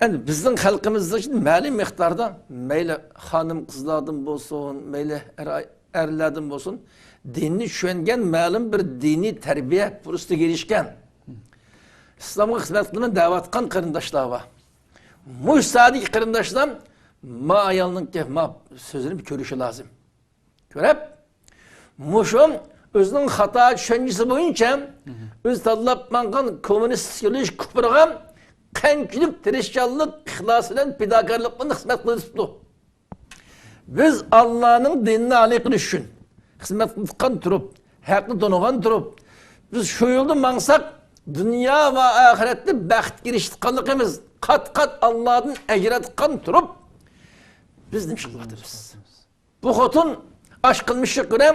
ئەمدى بىزنىڭ خەلقىمىز ئۈچۈن مەلۇم مىقداردا مەيلى خانىم-قىزلاردىن بولسۇن، مەيلى ئەر-، ئەرلەردىن بولسۇن، دىننى چۈشەنگەن مەلۇم بىر دىنىي تەربىيە پۇرسىتىگە ئېرىشكەن، ئىسلامغا خىزمەت قىلىمەن دەۋاتقان قېرىنداشلار بار. مۇشۇ ساھەدىكى قېرىنداشلار ما ئايالنىڭكى ما سۆزىنى بىر كۆرۈشى لازىم. كۆرۈپ، مۇشۇ ئۆزىنىڭ خاتا چۈشەنچىسى بويىچە ئۆزى تاللاپ ماڭغان كوممۇنىستىك يۆنىلىش كۇپرىغا قانچىلىك تىرىشچانلىق، ئىخلاس بىلەن پىداكارلىق بىلەن خىزمەت قىلىۋېتىپتۇ. بىز ئاللانىڭ دىنىنى ئالىي قىلىش ئۈچۈن خىزمەت قىلىۋاتقان تۇرۇپ، ھەقنى تونۇغان تۇرۇپ، بىز شۇ يولدا ماڭساق، دۇنيا ۋە ئاخىرەتتە بەختكە ئېرىشىدىغانلىقىمىز، قات-قات ئاللادىن ئەجىر ئالىدىغان تۇرۇپ، بىز نېمە ئىش قىلىۋاتىمىز؟ بۇ خوتۇن ئاش قىلمىشلىق كۆرە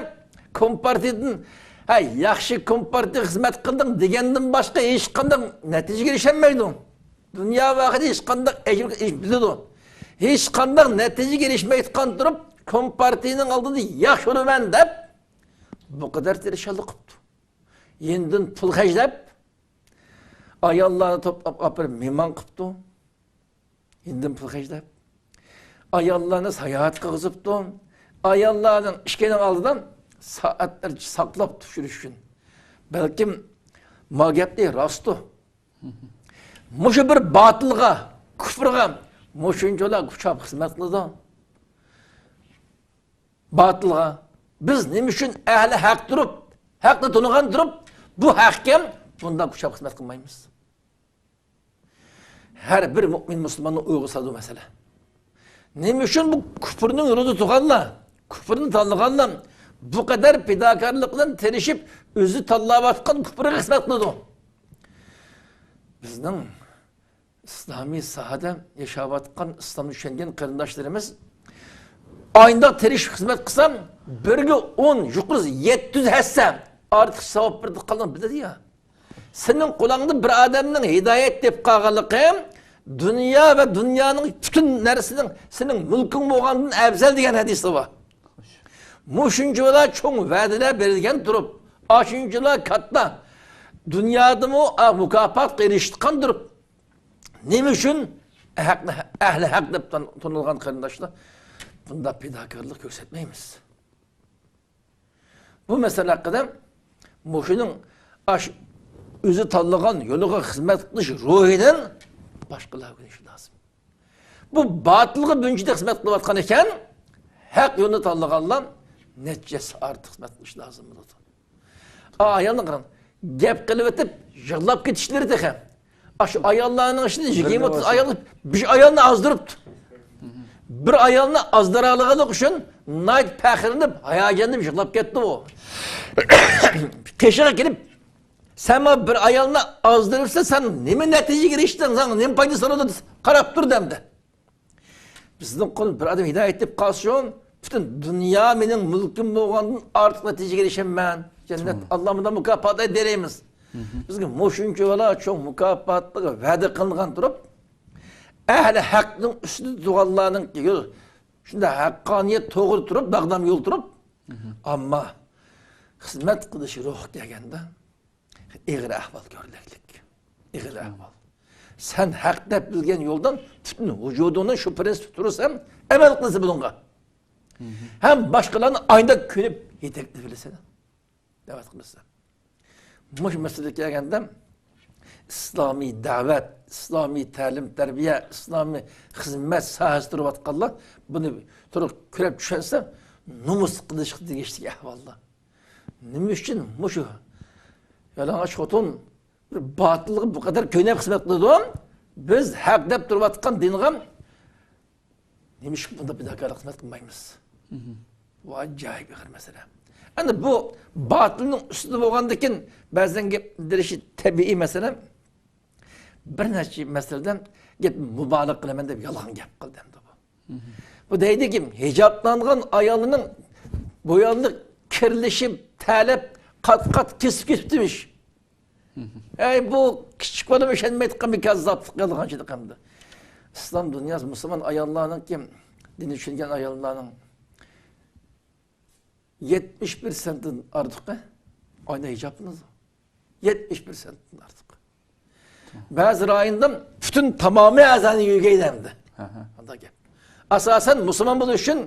كومپارتىيىدىن، ھە، ياخشى كومپارتىيە خىزمەت قىلدىڭ دېگەندىن باشقا ھېچقانداق نەتىجىگە ئېرىشەلمەيدۇ. دۇنيا ۋە ئاخىرەتتە ھېچقانداق ئەجىر بىلىدۇ. ھېچقانداق نەتىجىگە ئېرىشمەيدىغان تۇرۇپ، كومپارتىيىنىڭ ئالدىدا ياخشى بولىمەن دەپ، بۇ قەدەر تىرىشچانلىق قىپتۇ. يېنىدىن پۇل خەجلەپ، ئاياللارنى توپلاپ ئاپىرىپ مېھمان قىپتۇ. يېنىدىن پۇل خەجلەپ، ئاياللارنى ساياھەت قىلغۇزۇپتۇ. ئاياللارنىڭ ئىككىنىڭ ئالدىدا سائەتلەرچە ساقلاپ تۇرۇش ئۈچۈن. بەلكىم ما گەپنى راستتۇ. مۇشۇ بىر باتىلغا، كۇفرغا مۇشۇنچىلا كۇچاپ خىزمەت قىلىدۇ. باتىلغا. بىز نېمە ئۈچۈن ئەھلى ھەق تۇرۇپ، ھەقنى تونۇغان تۇرۇپ، بۇ ھەقكە بۇنداق كۇچاپ خىزمەت قىلمايمىز؟ ھەر بىر مۇئمىن مۇسۇلماننىڭ ئويغا سالىدۇ مەسىلە. نېمە ئۈچۈن بۇ كۇفرنىڭ يولىدا تۇرغانلار، كۇفرنى تاللىغانلار بۇ قەدەر پىداكارلىق بىلەن تىرىشىپ، ئۆزى تاللاۋاتقان كۇفرغا خىزمەت قىلىدۇ؟ بىزنىڭ ئىسلامىي ساھەدە ياشاۋاتقان، ئىسلامنى چۈشەنگەن قېرىنداشلىرىمىز ئاينداق تىرىشىپ خىزمەت قىلسا، بىرگە ئون، يۇقىرىسى يەتتە يۈز ھەسسە ئارتۇق ساۋاب بېرىدىغانلىقىنى بىلىدۇ يا. سېنىڭ قولۇڭدا بىر ئادەمنىڭ ھىدايەت تېپىپ قالغانلىقى دۇنيا ۋە دۇنيانىڭ پۈتۈن نەرسىنىڭ سېنىڭ مۈلكۈڭ بولغاندىن ئەۋزەل دېگەن ھەدىسى بار. مۇشۇنچىۋالا چوڭ ۋەدىلەر بېرىلگەن تۇرۇپ، ئاشۇنچىلا كاتتا دۇنيادىمۇ مۇكاپاتقا ئېرىشىدىغان تۇرۇپ، نېمە ئۈچۈن ھەقنى، ئەھلى ھەق دەپ تان-، تونۇلغان قېرىنداشلار بۇنداق پىداكارلىق كۆرسەتمەيمىز؟ بۇ مەسىلە ھەققىدە مۇشۇنىڭ ئاش-، ئۆزى تاللىغان يولىغا خىزمەت قىلىش روھىدىن باشقىلار ئۆگىنىشى لازىم. بۇ باتىلغا بۇنچىلىك خىزمەت قىلىۋاتقان ئىكەن، ھەق يولنى تاللىغانلار نەچچە ھەسسە ئارتۇق خىزمەت قىلىش لازىم بولىدۇ. ئا، ئايالنى قاراڭ، گەپ قىلىۋېتىپ يىغلاپ كېتىشلىرى تېخى. ئاشۇ ئاياللارنىڭ ئىچىدە يىگىرمە ئوتتۇز ئايال، بىر ئايالنى ئازدۇرۇپتۇ. بىر ئايالنى ئازدۇرالىغانلىقى ئۈچۈن ناھايىتى پەخىرلىنىپ، ھاياجانلىنىپ يىغلاپ كەتتى ئۇ. قېشىغا كېلىپ، سەن مانا بىر ئايالنى ئازدۇرۇپسەن، سەن نېمە نەتىجىگە ئېرىشتىڭ، ساڭا نېمە پايدىسى بولىدۇ دېسە، قاراپ تۇردى ئەمدى. بىزنىڭ قول بىر ئادەم ھىدايەت تېپىپ قالسۇن، پۈتۈن دۇنيا مېنىڭ مۈلكۈم بولغاندىن ئارتۇق نەتىجىگە ئېرىشەممەن. جەننەت، ئاللا مۇنداق مۇكاپات بېرىمىز. بىزگە مۇشۇنچىۋالا چوڭ مۇكاپاتلىق ۋەدە قىلىنغان تۇرۇپ، ئەھلى ھەقنىڭ ئۈستىدە تۇرغانلارنىڭ يول، شۇنداق ھەققانىيەت توغرا تۇرۇپ، داغدام يول تۇرۇپ، ئەمما خىزمەت قىلىش روھى كەلگەندە، ئېغىر ئەھۋال كۆرۈلەكلىك. ئېغىر ئەھۋال. سەن ھەق دەپ بىلگەن يولدىن پۈتۈن ۋۇجۇدۇڭنى شۇ پىرىنسىپ تۇرسا، ئەمەل قىلسا بۇنىڭغا. ھەم باشقىلارنى ئايدا كۆرۈپ يېتەكلىۋېلىسەن. دەۋەت قىلسا. مۇشۇ مەسىلىگە كەلگەندە، ئىسلامىي دەۋەت، ئىسلامىي تەلىم-تەربىيە، ئىسلامىي خىزمەت ساھەسىدە تۇرۇۋاتقانلار بۇنى تولۇق كۆرۈپ چۈشەنسە، نومۇس قىلىشقا تېگىشلىك ئەھۋاللار. نېمە ئۈچۈن مۇشۇ يالىڭاچ خوتۇن بىر باتىلغا بۇ قەدەر كۆيۈنۈپ خىزمەت قىلىدۇ؟ بىز ھەق دەپ تۇرۇۋاتقان دىنغا نېمىشقا بۇنداق پىداكارلىق خىزمەت قىلمايمىز؟ بۇ ئاجايىپ ئېغىر مەسىلە. ئەنە بۇ باتىلنىڭ ئۈستىدە بولغاندىكىن بەزەن گەپ بىلدۈرۈشى تەبىئىي مەسىلە. بىر نەچچە مەسىلىدە گەپ مۇبالىغە قىلىمەن دەپ يالغان گەپ قىلدى ئەمدى بۇ. بۇ دەيدىكى، ھىجابلانغان ئايالنىڭ بويانلىق كىرلىشىپ، تەلەپ، قات-قات كېسىپ كېتىپتىمىش. ئەي، بۇ كىچىك بالىمۇ ئىشەنمەيدىغان بىر كاززاپلىق، يالغانچىلىق ئەمدى. ئىسلام دۇنياسى مۇسۇلمان ئاياللارنىڭكى، دىننى چۈشەنگەن ئاياللارنىڭ يەتمىش پىرسەنتتىن ئارتۇقى ئايدا ھىجابىمىز يەتمىش پىرسەنتتىن ئارتۇق. بەزى رايوندا پۈتۈن تامامىي ئەزانى يۆگەيدۇ ئەمدى. ئانداق گەپ. ئاساسەن مۇسۇلمان بولۇش ئۈچۈن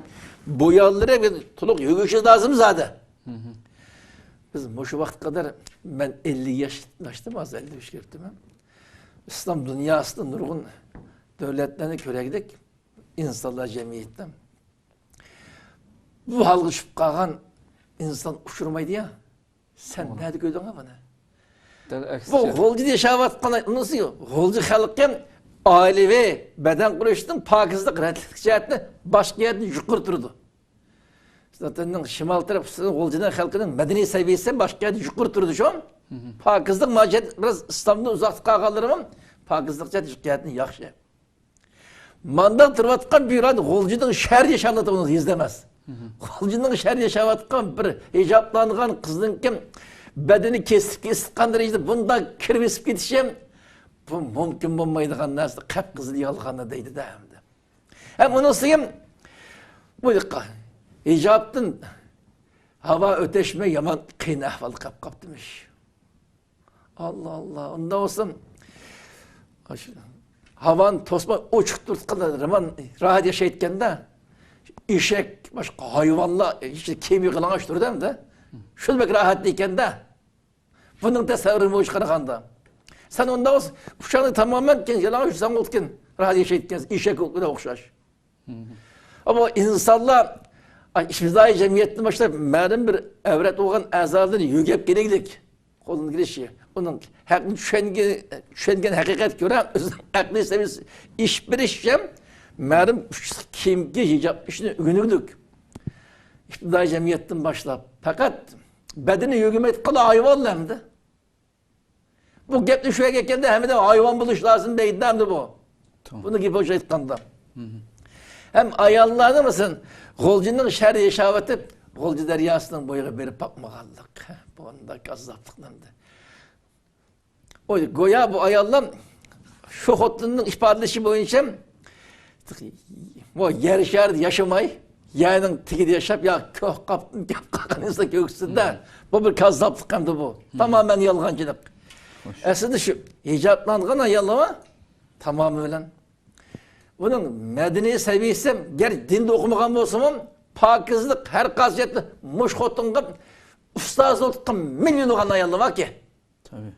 بۇ يەرلىرى تولۇق يۆگىشى لازىم زادى. بىز مۇشۇ ۋاقىتقا قەدەر، مەن ئەللىك ياش ئاشتىم، ھازىر ئەللىك ئۈچكە كىرىپتىمەن. ئىسلام دۇنياسىدا نۇرغۇن دۆلەتلەرنى كۆرەيلىك، ئىنسانلار جەمئىيىتىدە بۇ ھالغا چۈشۈپ قالغان ئىنسان ئۇچرىمايدۇ يا. سەن نەدە كۆردۈڭ بۇنى؟ دەل ئەكسىچە. بۇ غۇلجىدا ياشاۋاتقان، ئۇنىسى غۇلجا خەلقى ئائىلىۋى بەدەن قۇرۇشنىڭ پاكىزلىق، رەتلىك جەھەتتە باشقا يەردىن يۇقىرى تۇرىدۇ. زاتەن شىمال تەرەپ غۇلجىنىڭ خەلقىنىڭ مەدەنىي سەۋىيەسى باشقا يەردىن يۇقىرى تۇرىدۇ شۇ. پاكىزلىق ماجەت بىراز ئىسلامدىن ئۇزاقتا قالغانلىرىمۇ پاكىزلىق جەھەتتىن ياخشى. مانداق تۇرۇۋاتقان بىر غۇلجىنىڭ شەھەر ياشاۋاتقان يېزا ئەمەس. غۇلجىنىڭ شەھەر ياشاۋاتقان بىر ھىجابلانغان قىزنىڭكى بەدىنى كېسىپ كېسىتقان دەرىجىدە بۇنداق كىرىپ ئېسىپ كېتىشى، بۇ مۇمكىن بولمايدىغان نەرسە، قەپقىزىل يالغاننى دەيدۇ-دە ئەمدى. ھەم ئۇنىڭ ئۈستىگە بۇ ھىجابتىن ھاۋا ئۆتەشمەي يامان قىيىن ئەھۋالغا قاپ قاپتىمىش. ئاللا، ئاللا، ئۇنداق بولسا، ئاشۇ ھاۋانى توسماي ئوچۇق تۇرۇپ قالىدۇ، رامان راھەت ياشايدىكەن-دە. ئېشەك، باشقا ھايۋانلار ئىچىدە كىيىم يالىڭاچ تۇرىدۇ ئەمدى. شۇ بەك راھەت ئىكەن-دە. بۇنىڭ تەسەۋۋۇرى بويىچە قارىغاندا. سەن ئۇنداق بولسا، ئۇچاقنى تامامەن كىيىن يالىڭاچ يۈرسەڭ بولىدىكەن، راھەت ياشايدىكەنسەن، ئېشەككە ئوخشاش. ئەمما ئىنسانلار، ئاي، ئىپتىدائىي جەمئىيەتتىن باشلاپ مەلۇم بىر ئەۋرەت بولغان ئەزالىرى يۆگەپ كېلىگلىك قولدىن كېلىشى، ئۇنىڭ ھەقنى چۈشەنگەن، چۈشەنگەن ھەقىقەتكە كۆرە ئۆزىنىڭ ئەقلىي سەۋىيەسى ئېشىپ بېرىشىچە مەلۇم ئۈچ كىيىم كىيىش، ھىجاب ئىشىنى ئۆگىنىگلىك. ئىپتىدائىي جەمئىيەتتىن باشلاپ پەقەت بەدىنى يۆگىمەيدىغان ھايۋانلار ئەمدى. بۇ گەپنى شۇ يەرگە كەلدى، ھەممىدە ھايۋان بولۇش لازىم دەيدۇ ئەمدى بۇ. توغرا. بۇنى گېپى بويىچە ئېيتقاندا. ھەم ئاياللارنى مەسىلەن، غۇلجىنىڭ شەھىرى ياشاۋېتىپ، غۇلجا دەرياسىنىڭ بويىغا بېرىپ باقمىغانلىق. بۇنداق كاززاپلىق نېمىدە؟ ئۇ گويا بۇ ئاياللار شۇ خوتۇننىڭ ئىپادىلىشى بويىچە بۇ يەر شارىدا ياشىماي، يەرنىڭ تېگىدە ياشاپ، يا كۆك قاپتىن كەپ قالغان ئىنسان كۆكسىدە. بۇ بىر كاززاپلىق ئەمدى بۇ. تامامەن يالغانچىلىق. ئەسلىدە شۇ ھىجابلانغان ئاياللار تامامى بىلەن. بۇنىڭ مەدەنىي سەۋىيەسى گەر دىندا ئوقۇمىغان بولسىمۇ، پاكىزلىق ھەر قايسى جەھەتتە مۇشۇ خوتۇنغا ئۇستاز بولۇپ مىليونلىغان ئاياللار باركى. تەبىئىي.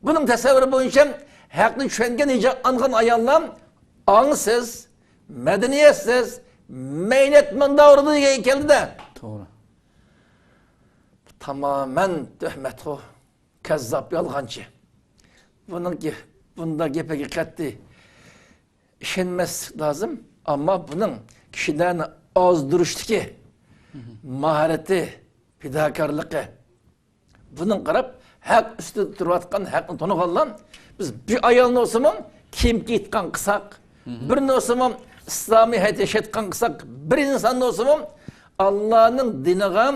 بۇنىڭ تەسەۋۋۇرى بويىچە ھەقنى چۈشەنگەن، ھىجابلانغان ئاياللار ئاڭسىز، مەدەنىيەتسىز، مەينەت مۇنداق ئۇرىدۇ دېگەن كەلدى-دە. توغرا. تامامەن تۆھمەتخو، كەززاپ، يالغانچى. بۇنىڭكى بۇنداق گېپىگە قەتئىي ئىشەنمەسلىك لازىم. ئەمما بۇنىڭ كىشىلەرنى ئازدۇرۇشتىكى ماھارىتى، پىداكارلىقى، بۇنىڭغا قاراپ، ھەق ئۈستىدە تۇرۇۋاتقان، ھەقنى تونۇغانلار، بىز بىر ئايالنى بولسىمۇ كىيىم كىيىۋاتقان قىلساق، بىرنى بولسىمۇ ئىسلامىي ھايات ياشايدىغان قىلساق، بىر ئىنساننى بولسىمۇ ئاللانىڭ دىنىغا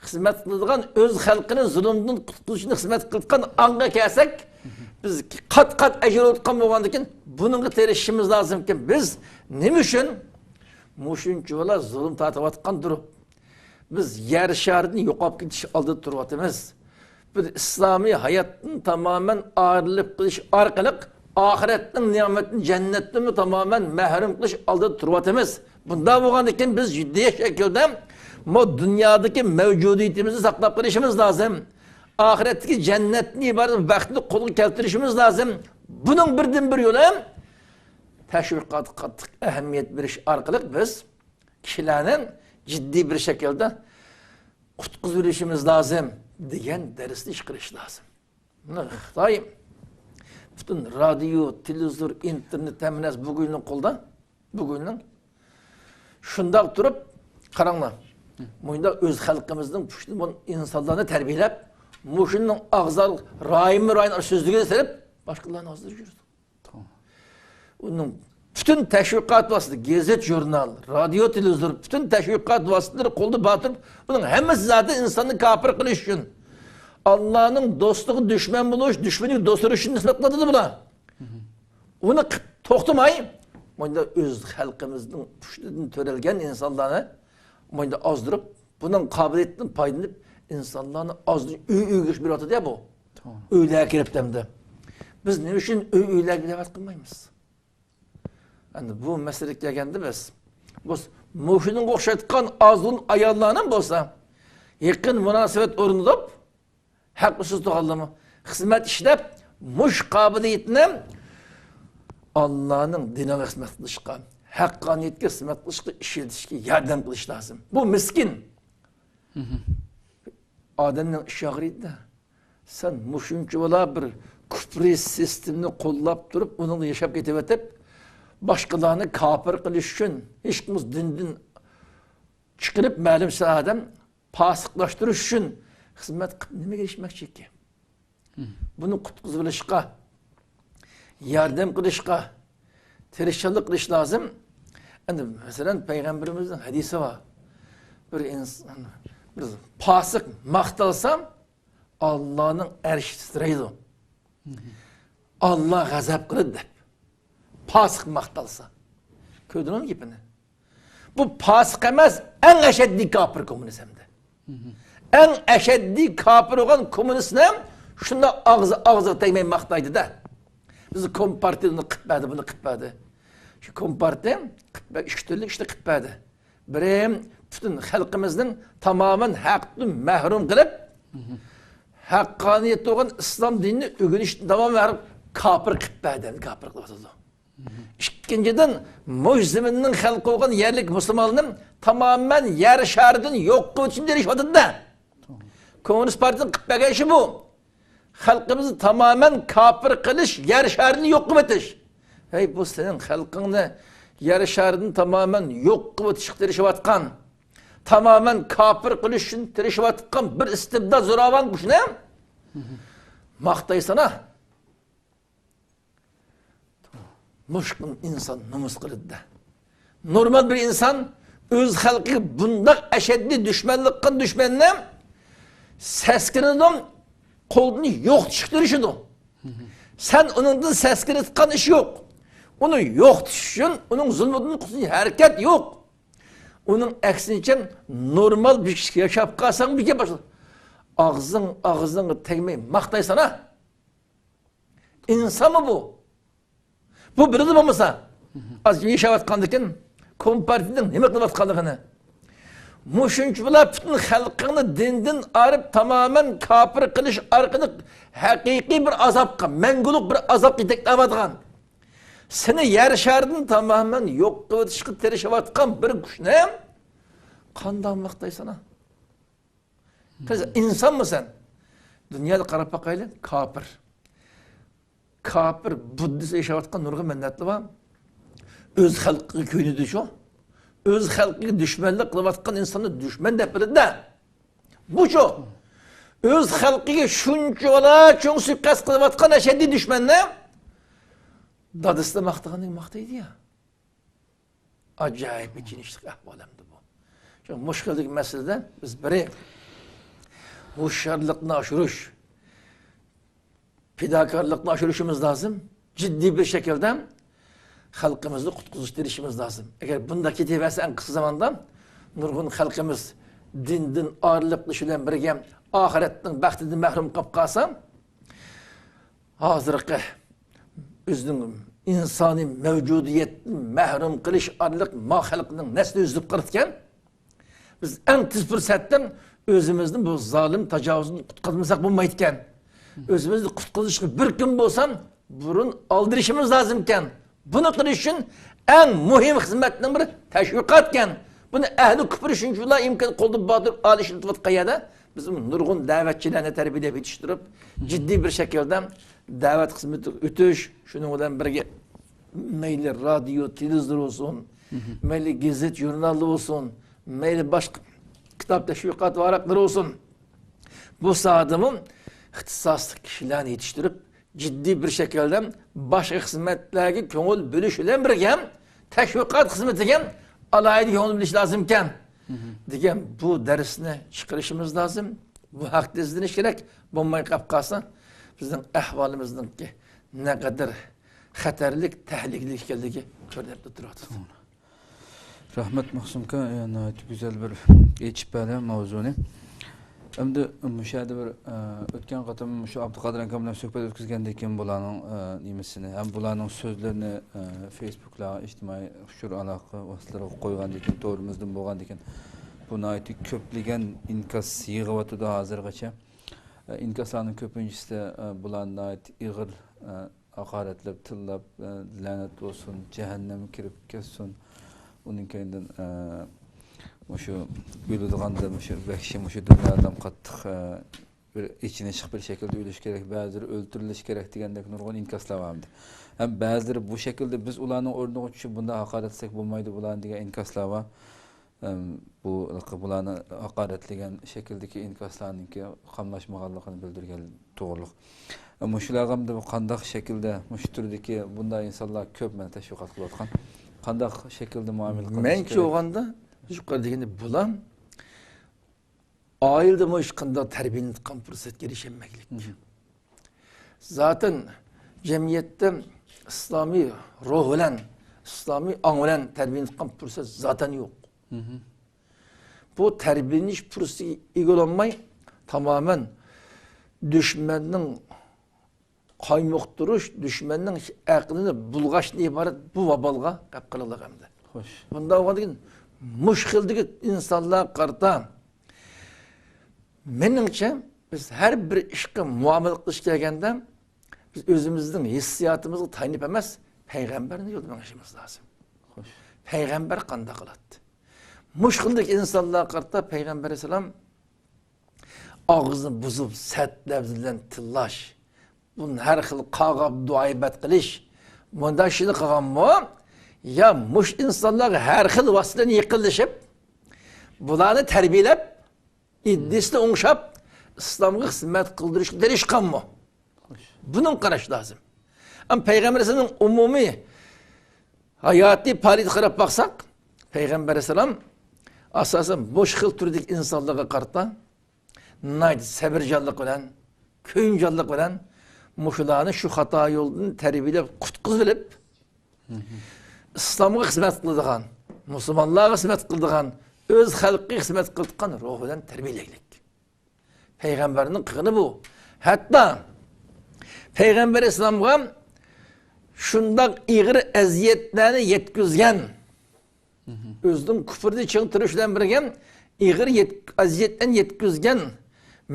خىزمەت قىلىدىغان، ئۆز خەلقىنى زۇلۇمدىن قۇتقۇزۇشنى خىزمەت قىلىدىغان ئاڭغا كەلسەك، بىز قات-قات ئەجىر ئالىدىغان بولغاندىكىن، بۇنىڭغا تىرىشىشىمىز لازىمكى، بىز نېمە ئۈچۈن مۇشۇنچە بالا زۇلۇم تارتىۋاتقاندۇر؟ بىز يەر شارىدىن يوقاپ كېتىش ئالدىدا تۇرۇۋاتىمىز. بىز ئىسلامىي ھاياتتىن تامامەن ئايرىلىپ قېلىش ئارقىلىق ئاخىرەتنىڭ نېمىتىنى، جەننەتتىنمۇ تامامەن مەھرۇم قىلىش ئالدىدا تۇرۇۋاتىمىز. بۇنداق بولغاندىكىن بىز جىددىي شەكىلدە بۇ دۇنيادىكى مەۋجۇدىيىتىمىزنى ساقلاپ قېلىشىمىز لازىم. ئاخىرەتتىكى جەننەتتىن ئىبارەت بەختنى قولغا كەلتۈرۈشىمىز لازىم. بۇنىڭ بىردىنبىر يولى تەشۋىقاتقا قاتتىق ئەھمىيەت بېرىش ئارقىلىق بىز كىشىلەرنى جىددىي بىر شەكىلدە قۇتقۇزۇۋېلىشىمىز لازىم دېگەن دەرسنى چىقىرىش لازىم. مانا خىتاي پۈتۈن رادىيو، تېلېۋىزور، ئىنتېرنېت، ھەممە نەرسە بۈگۈننىڭ قولىدا. بۈگۈننىڭ. شۇنداق تۇرۇپ، قاراڭلار. مۇنداق ئۆز خەلقىمىزنىڭ پۇشتىمۇ ئىنسانلارنى تەربىيەلەپ، مۇشۇنىڭ ئاغزال رايىمۇ رايىنى سۆزلىگىلى سېلىپ، باشقىلارنى ھازىر يۈرىدۇ. ئۇنىڭ پۈتۈن تەشۋىقات ۋاسىتە، گېزىت، ژۇرنال، رادىيو، تېلېۋىزور، پۈتۈن تەشۋىقات ۋاسىتىلىرى قولدا بار تۇرۇپ، بۇنىڭ ھەممىسى زادى ئىنساننى كاپىر قىلىش ئۈچۈن. ئاللانىڭ دوستىغا دۈشمەن بولۇش، دۈشمىنىگە دوست بولۇشنى نىسبەت قىلىۋاتىدۇ بۇلار. ئۇنى قىپ توختىماي، مۇنداق ئۆز خەلقىمىزنىڭ پۇشتىدىن تۆرەلگەن ئىنسانلارنى مۇنداق ئازدۇرۇپ، بۇنىڭ قابىلىيىتىدىن پايدىلىنىپ، ئىنسانلارنى ئازدىن ئۆي ئۆيگە بېرىۋاتىدۇ-يا بۇ. توغرا. ئۆيلەرگە كىرىپتۇ ئەمدى. بىز نېمە ئۈچۈن ئۆي ئۆيلەرگە دەۋەت قىلمايمىز؟ ئەمدى بۇ مەسىلىگە كەلگەندە بىز، بۇ مۇشۇنىڭغا ئوخشايدىغان ئازغۇن ئاياللارنىڭ بولسا يېقىن مۇناسىۋەت ئورنىتىپ، ھەق ئۇسسۇز تۇغانلىرىمۇ خىزمەت ئىشلەپ، مۇشۇ قابىلىيىتىنى ئاللانىڭ دىنىغا خىزمەت قىلىشقا، ھەققانىيەتكە خىزمەت قىلىشقا ئىشلىتىشكە ياردەم قىلىش لازىم. بۇ مىسكىن. ئادەمنىڭ ئىشى ئاغرىيدۇ-دە. سەن مۇشۇنچە بالا بىر كۇپرى سىستېمىنى قوللاپ تۇرۇپ، ئۇنىڭدا ياشاپ كېتىۋېتىپ، باشقىلارنى كاپىر قىلىش ئۈچۈن، ھېچكىمىز دىندىن چىقىرىپ، مەلۇم ساھەدە پاسىقلاشتۇرۇش ئۈچۈن خىزمەت قىلىپ نېمىگە ئېرىشمەكچى ئىكەن؟ بۇنى قۇتقۇزۇۋېلىشقا، ياردەم قىلىشقا تىرىشچانلىق قىلىش لازىم. ئەمدى، مەسىلەن، پەيغەمبىرىمىزنىڭ ھەدىسى بار. بىر ئىنسان، بىر پاسىق ماختالسا، ئاللانىڭ ئەرشى تىترەيدۇ. ئاللا غەزەپ قىلىدۇ دەپ. پاسىق ماختالسا. كۆردۈڭلارمۇ گېپىنى؟ بۇ پاسىق ئەمەس، ئەڭ ئەشەددىي كاپىر كوممۇنىست ئەمدى. ئەڭ ئەشەددىي كاپىر بولغان كوممۇنىستنى شۇنداق ئاغزى، ئاغزىغا تەگمەي ماختايدۇ-دە. بىز كومپارتىيە ئۇنى قىلىپ بەردى، بۇنى قىلىپ بەردى. شۇ كومپارتىيە قىلىپ بەر-، ئىككى تۈرلۈك ئىشنى قىلىپ بەردى. بىرى، پۈتۈن خەلقىمىزنى تامامەن ھەقتىن مەھرۇم قىلىپ، ھەققانىيەت بولغان ئىسلام دىنىنى ئۆگىنىشتىن تامامەن مەھرۇم، كاپىر قىلىپ بەردى، كاپىر قىلىۋاتىدۇ. ئىككىنچىدىن، مۇشۇ زېمىننىڭ خەلقى بولغان يەرلىك مۇسۇلمانلىرىنى تامامەن يەر شارىدىن يوق قىلىۋېتىشنى تىرىشىۋاتىدۇ-دە. كوممۇنىست پارتىيىنىڭ قىلىپ بەرگەن ئىشى بۇ. خەلقىمىزنى تامامەن كاپىر قىلىش، يەر شارىدىن يوق قىلىۋېتىش. ھەي، بۇ سېنىڭ خەلقىڭنى يەر شارىدىن تامامەن يوق قىلىۋېتىشقا تىرىشىۋاتقان، تامامەن كاپىر قىلىش ئۈچۈن تىرىشىۋاتقان بىر ئىستىبدات زوراۋان كۈچنى ماختايسانا. مۇشۇ ئىنسان نومۇس قىلىدۇ-دە. نورمال بىر ئىنسان ئۆز خەلقىگە بۇنداق ئەشەددىي دۈشمەنلىك قىلغان دۈشمەننى سەسكىنىدۇ، قولىدىن يوقىتىشقا تىرىشىدۇ. سەن ئۇنىڭدىن سەسكىنىۋاتقان ئىش يوق. ئۇنى يوقىتىش ئۈچۈن ئۇنىڭ زۇلمىدىن قۇتۇلۇش ھەرىكەت يوق. ئۇنىڭ ئەكسىنچە، نورمال بىر كىشى ياشاپ قالساڭ، بىر گەپ باشلىدى. ئاغزىڭ ئاغزىڭغا تەگمەي ماختايسانا. ئىنسانمۇ بۇ؟ بۇ بىرىدە بولمىسا، ئاز ياشاۋاتقاندىكىن كومپارتىيىنىڭ نېمە قىلىۋاتقانلىقىنى، مۇشۇنچە بىلا پۈتۈن خەلقىڭنى دىندىن ئايرىپ، تامامەن كاپىر قىلىش ئارقىلىق ھەقىقىي بىر ئازابقا، مەڭگۈلۈك بىر ئازابقا يېتەكلەۋاتقان، سېنى يەر شارىدىن تامامەن يوق قىلىۋېتىشقا تىرىشىۋاتقان بىر كۈچنى قانداق ماختايسانا؟ قىز، ئىنسانمۇ سەن؟ دۇنيادا قاراپ باقايلى، كاپىر. كاپىر، بۇددىست ياشاۋاتقان نۇرغۇن مىللەتلەر بار. ئۆز خەلقىگە كۆيۈنىدۇ شۇ. ئۆز خەلقىگە دۈشمەنلىك قىلىۋاتقان ئىنساننى دۈشمەن دەپ بىلىدۇ-دە. بۇ شۇ. ئۆز خەلقىگە شۇنچىۋالا چوڭ سۇيىقەست قىلىۋاتقان ئەشەددىي دۈشمەننى دادىسىدا ماختىغاندەك ماختايدۇ-يا. ئاجايىپ ئېچىنىشلىق ئەھۋال ئەمدى بۇ. شۇ مۇشۇ خىلدىكى مەسىلىدە بىز بىرى ھوشيارلىقنى ئاشۇرۇش، پىداكارلىقنى ئاشۇرۇشىمىز لازىم. جىددىي بىر شەكىلدە خەلقىمىزنى قۇتقۇزۇشقا تىرىشىشىمىز لازىم. ئەگەر بۇنداق كېتىۋەرسە، ئەڭ قىسقا زاماندا نۇرغۇن خەلقىمىز دىندىن ئايرىلىپ قېلىش بىلەن بىرگە ئاخىرەتنىڭ بەختىدىن مەھرۇم قېلىپ قالسا، ھازىرقى ئۆزىنىڭ ئىنسانىي مەۋجۇدىيەتتىن مەھرۇم قىلىش ئارقىلىق ما خەلقنىڭ نەسلى ئۈزۈلۈپ قالىدىكەن. بىز ئەڭ تېز پۇرسەتتە ئۆزىمىزنى بۇ زالىم تاجاۋۇزدىن قۇتقۇزمىساق بولمايدىكەن. ئۆزىمىزنى قۇتقۇزۇشقا بىر كۈن بولسا بۇرۇن ئالدىرىشىمىز لازىمكەن. بۇنى قىلىش ئۈچۈن ئەڭ مۇھىم خىزمەتنىڭ بىرى تەشۋىقاتكەن. بۇنى ئەھلى كۇپر شۇنچىۋالا ئىمكان قولىدا بار تۇرۇپ ئالىشىۋاتقان يەردە بىز نۇرغۇن دەۋەتچىلەرنى تەربىيەلەپ يېتىشتۈرۈپ، جىددىي بىر شەكىلدە دەۋەت خىزمىتىگە ئۆتۈش، شۇنىڭ بىلەن بىرگە مەيلى رادىيو، تېلېۋىزور بولسۇن، مەيلى گېزىت، ژۇرناللار بولسۇن، مەيلى باشقا كىتاب تەشۋىقات ۋاراقلىرى بولسۇن، بۇ ساھەدىمۇ ئىختىساسلىق كىشىلەرنى يېتىشتۈرۈپ، جىددىي بىر شەكىلدە باشقا خىزمەتلەرگە كۆڭۈل بۆلۈش بىلەن بىرگە، تەشۋىقات خىزمىتىگە ئالاھىدە كۆڭۈل بۆلۈش لازىمكەن، دېگەن بۇ دەرسنى چىقىرىشىمىز لازىم. بۇ ھەقتە ئىزدىنىش كېرەك. بولماي قاپ قالسا، بىزنىڭ ئەھۋالىمىزنىڭكى نەقەدەر خەتەرلىك، تەھلىكىلىك ئىكەنلىكى كۆرۈنۈپ تۇرۇۋاتىدۇ. رەھمەت، مەخسۇم ئاكا، ناھايىتى گۈزەل بىر ئېچىپ بەردى ماۋزۇنى. ئەمدى مۇشۇ يەردە بىر، ئە، ئۆتكەن قېتىم مۇشۇ ئابدۇقادىر ئاكام بىلەن سۆھبەت ئۆتكۈزگەندىن كېيىن بۇلارنىڭ، ئە، نېمىسىنى ھەم بۇلارنىڭ سۆزلىرىنى، ئە، فېيسبۇكلارغا، ئىجتىمائىي ئۇچۇر ئالاقە ۋاسىتىلىرىغا قويغاندىن كېيىن، تورىمىزدىن بولغاندىن كېيىن، بۇ ناھايىتى كۆپلىگەن ئىنكاس يىغىۋاتىدۇ ھازىرغىچە. ئە، ئىنكاسلارنىڭ كۆپىنچىسىدە، ئە، بۇلار ناھايىتى ئېغىر، ئە، ھاقارەتلەپ، تىللاپ، ئە، لەنەت بولسۇن، جەھەننەمگە كىرىپ كەتسۇن. ئۇنىڭ كەينىدىن، ئە، مۇشۇ ئۆلىدىغاندا مۇشۇ ۋەھشىي مۇشۇ دۇنيادىن قاتتىق، ئە، بىر ئېچىنىشلىق بىر شەكىلدە ئۆلۈش كېرەك، بەزىلىرى ئۆلتۈرۈلۈش كېرەك دېگەندەك نۇرغۇن ئىنكاسلار بار ئەمدى. ھەم بەزىلىرى بۇ شەكىلدە بىز ئۇلارنىڭ ئورنىغا چۈشۈپ بۇنداق ھاقارەتلىسەك بولمايدۇ بۇلارنى دېگەن ئىنكاسلار بار. ئەم، بۇ بۇلارنى ھاقارەتلىگەن شەكىلدىكى ئىنكاسلارنىڭكى قاملاشمىغانلىقىنى بىلدۈرگەن توغرۇلۇق. ئە، مۇشۇلارغا ئەمدى قانداق شەكىلدە مۇشۇ تۈردىكى بۇنداق ئىنسانلار كۆپ مانا تەشۋىقات قىلىۋاتقان. قانداق شەكىلدە مۇئامىلە قىلىش مەنچە كېرەك؟ بولغاندا، يۇقىرىدا دېگەندەك بۇلار ئائىلىدىمۇ ھېچقانداق تەربىيەلىنىۋاتقان پۇرسەتكە ئېرىشەلمەكلىك. مم. زاتەن جەمئىيەتتە ئىسلامىي روھ بىلەن، ئىسلامىي ئاڭ بىلەن تەربىيەلىنىۋاتقان پۇرسەت زاتەن يوق. مم. بۇ تەربىيەلىنىش پۇرسىتىگە ئىگە بولالماي، تامامەن دۈشمەننىڭ قايمۇقتۇرۇش، دۈشمەننىڭ ئەقلىنى بۇلغاشتىن ئىبارەت بۇ ۋابالغا غەپ قىلىڭلار ئەمدى. خوش. بۇنداق بولغاندىكىن مۇشۇ خىلدىكى ئىنسانلارغا قارىتا مېنىڭچە، بىز ھەر بىر ئىشقا مۇئامىلە قىلىش كەلگەندە، بىز ئۆزىمىزنىڭ ھېسسىياتىمىزغا تايىنىپ ئەمەس، پەيغەمبەرنىڭ يولىدا مېڭىشىمىز لازىم. خوش. پەيغەمبەر قانداق قىلاتتى؟ مۇشۇ خىلدىكى ئىنسانلارغا قارىتا پەيغەمبەر ئەلەيھىسسالام ئاغزىنى بۇزۇپ، سەت لەپزى بىلەن تىللاش، بۇنى ھەر خىل قاغاپ دۇئايىبەت قىلىش، مۇنداق ئىشنى قىلغانمۇ؟ يا مۇشۇ ئىنسانلارغا ھەر خىل ۋاسىتە بىلەن يېقىنلىشىپ، بۇلارنى تەربىيەلەپ، ئىدىيىسىنى ئوڭشاپ، ئىسلامغا خىزمەت قىلدۇرۇشقا تىرىشقانمۇ؟ خوش. بۇنىڭ قاراش لازىم. ئەمما پەيغەمبەر ئەلەيھىسسالامنىڭ ئومۇمىي ھاياتىي پائالىيىتىگە قاراپ باقساق، پەيغەمبەر ئەلەيھىسسالام ئاساسەن مۇشۇ خىل تۈردىكى ئىنسانلارغا قارىتا ناھايىتى سەۋرچانلىق بىلەن، كۆيۈمچانلىق بىلەن مۇشۇلارنى شۇ خاتا يولدىن تەربىيەلەپ، قۇتقۇزۇۋېلىپ، مم. ئىسلامغا خىزمەت قىلىدىغان، مۇسۇلمانلارغا خىزمەت قىلىدىغان، ئۆز خەلقىگە خىزمەت قىلىدىغان روھ بىلەن تەربىيەلەيلىك. پەيغەمبەرنىڭ قىلغىنى بۇ. ھەتتا پەيغەمبەر ئەلەيھىسسالامغا شۇنداق ئېغىر ئەزىيەتلەرنى يەتكۈزگەن، مم. ئۆزىنىڭ كۇفرىدا چىڭ تۇرۇش بىلەن بىرگە ئېغىر يەت-، ئەزىيەتلەرنى يەتكۈزگەن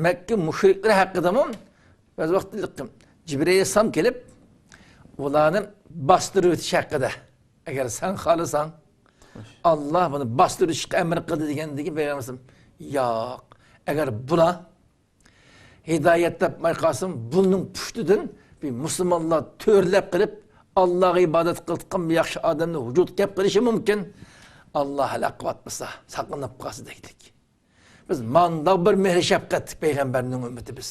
مەككە مۇشرىكلىرى ھەققىدىمۇ بەزى ۋاقىتتا جىبرىئىل ئەلەيھىسسالام كېلىپ، ئۇلارنى باستۇرۇۋېتىش ھەققىدە، ئەگەر سەن خالىساڭ، خوش. ئاللا بۇنى باستۇرۇشقا ئەمر قىلدى دېگەندىن كېيىن پەيغەمبەر ئەلەيھىسسالام، ياق، ئەگەر بۇلار ھىدايەت تاپماي قالسىمۇ، بۇنىڭ پۇشتىدىن بىر مۇسۇلمانلار تۆرىلەپ قېلىپ، ئاللاغا ئىبادەت قىلىدىغان بىر ياخشى ئادەمنىڭ ۋۇجۇدقا كېلىپ قېلىشى مۇمكىن. ئاللا ھالاك قىلىۋاتمىسا، ساقلىنىپ قالسا دېگۈدەك. بىز مانداق بىر مېھرى شەپقەتلىك پەيغەمبەرنىڭ ئۈممىتى بىز.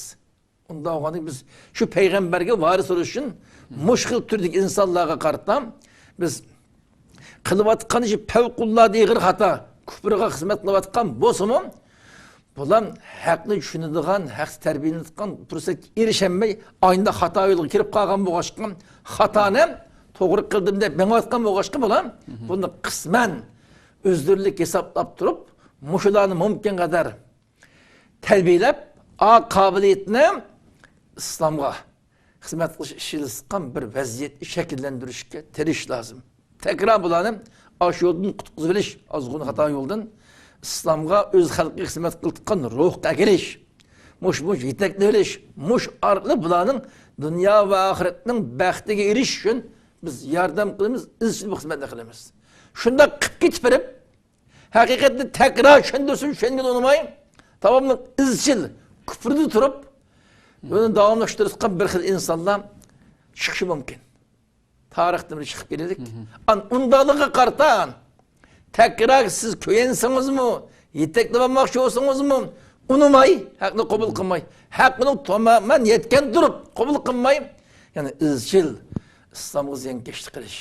ئۇنداق بولغاندىكىن بىز شۇ پەيغەمبەرگە ۋارىس بولۇش ئۈچۈن مۇشۇ خىل تۈردىكى ئىنسانلارغا قارىتا بىز قىلىۋاتقان ئىشى پەۋقۇلئاددە ئېغىر خاتا، كۇپرىغا خىزمەت قىلىۋاتقان بولسىمۇ، بۇلار ھەقنى چۈشىنىدىغان، ھەق تەربىيەلىنىدىغان پۇرسەتكە ئېرىشەلمەي، ئاينىدا خاتا يولغا كىرىپ قالغان بولغاچقا، خاتانى توغرا قىلدىم دەپ مېڭىۋاتقان بولغاچقا، بۇلار بۇنى قىسمەن ئۆزلىرىلىك ھېسابلاپ تۇرۇپ، مۇشۇلارنى مۇمكىنقەدەر تەربىيەلەپ، ئا قابىلىيەتنى ئىسلامغا خىزمەت قىلىش ئىشلىسىققان بىر ۋەزىيەتنى شەكىللەندۈرۈشكە تىرىشىش لازىم. تەكرار بۇلارنى ئاشۇ يولدىن قۇتقۇزۇۋېلىش، ئازغۇن خاتا يولدىن ئىسلامغا، ئۆز خەلقىگە خىزمەت قىلىدىغان روھقا ئەكېلىش، مۇش، مۇش يېتەكلىۋېلىش، مۇش ئارقىلىق بۇلارنىڭ دۇنيا ۋە ئاخىرەتنىڭ بەختىگە ئېرىشىش ئۈچۈن بىز ياردەم قىلىمىز، ئىزچىل بۇ خىزمەتنى قىلىمىز. شۇنداق قىلىپ كېتىپ بېرىپ، ھەقىقەتنى تەكرار چۈشەندۈرسىمۇ چۈشەنگىلى ئۇنىماي، داۋاملىق ئىزچىل كۇفرىدا تۇرۇپ، بۇنى داۋاملاشتۇرۇۋاتقان بىر خىل ئىنسانلار چىقىشى مۇمكىن. تارىختىن بىر چىقىپ كېلىدۇ. ئان-، ئۇنداقلىقىغا قارىتا، تەكرار سىز كۆيۈنسىڭىزمۇ، يېتەكلىۋالماقچى بولسىڭىزمۇ، ئۇنىماي، ھەقنى قوبۇل قىلماي، ھەقنى تامامەن يەتكەن تۇرۇپ قوبۇل قىلماي، يەنى ئىزچىل ئىسلامغا زىيانكەشلىك قىلىش،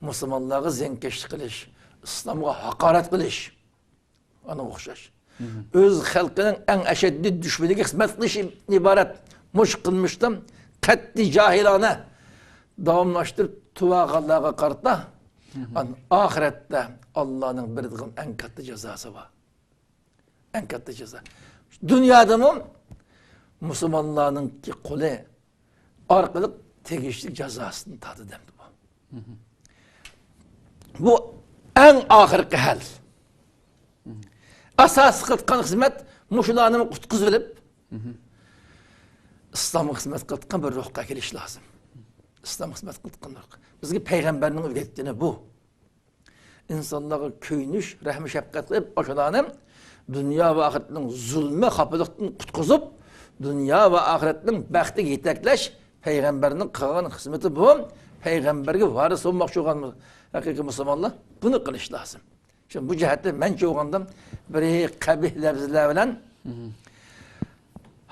مۇسۇلمانلارغا زىيانكەشلىك قىلىش، ئىسلامغا ھاقارەت قىلىش، ئانىڭغا ئوخشاش. ئۆز خەلقىنىڭ ئەڭ ئەشەددىي دۈشمىنىگە خىزمەت قىلىشتىن ئىبارەت مۇشۇ قىلمىشنى قەتئىي جاھىلانە داۋاملاشتۇرۇپ تۇرۇۋالغانلارغا قارىتا، ئان-، ئاخىرەتتە ئاللانىڭ بېرىدىغان ئەڭ كاتتا جازاسى بار. ئەڭ كاتتا جازا. دۇنيادىمۇ مۇسۇلمانلارنىڭكى قولى ئارقىلىق تېگىشلىك جازاسىنى تارتىدۇ دەمدى بۇ. بۇ ئەڭ ئاخىرقى ھەل. ئاساسىي قىلىدىغان خىزمەت مۇشۇلارنى قۇتقۇزۇۋېلىپ، ئىسلامغا خىزمەت قىلىدىغان بىر روھقا كېلىش لازىم. ئىسلامغا خىزمەت قىلىدىغان روھ. بىزگە پەيغەمبەرنىڭ ئۆگەتكىنى بۇ. ئىنسانلارغا كۆيۈنۈش، رەھمى شەپقەت قىلىپ، ئاشۇلارنى دۇنيا ۋە ئاخىرەتنىڭ زۇلمى، خاپىلىقتىن قۇتقۇزۇپ، دۇنيا ۋە ئاخىرەتنىڭ بەختىگە يېتەكلەش پەيغەمبەرنىڭ قىلغان خىزمىتى بۇ. پەيغەمبەرگە ۋارىس بولماقچى بولغان ھەقىقىي مۇسۇلمانلار بۇنى قىلىش لازىم. شۇ بۇ جەھەتتە مەنچە بولغاندا بىر قەبىھ لەپزلەر بىلەن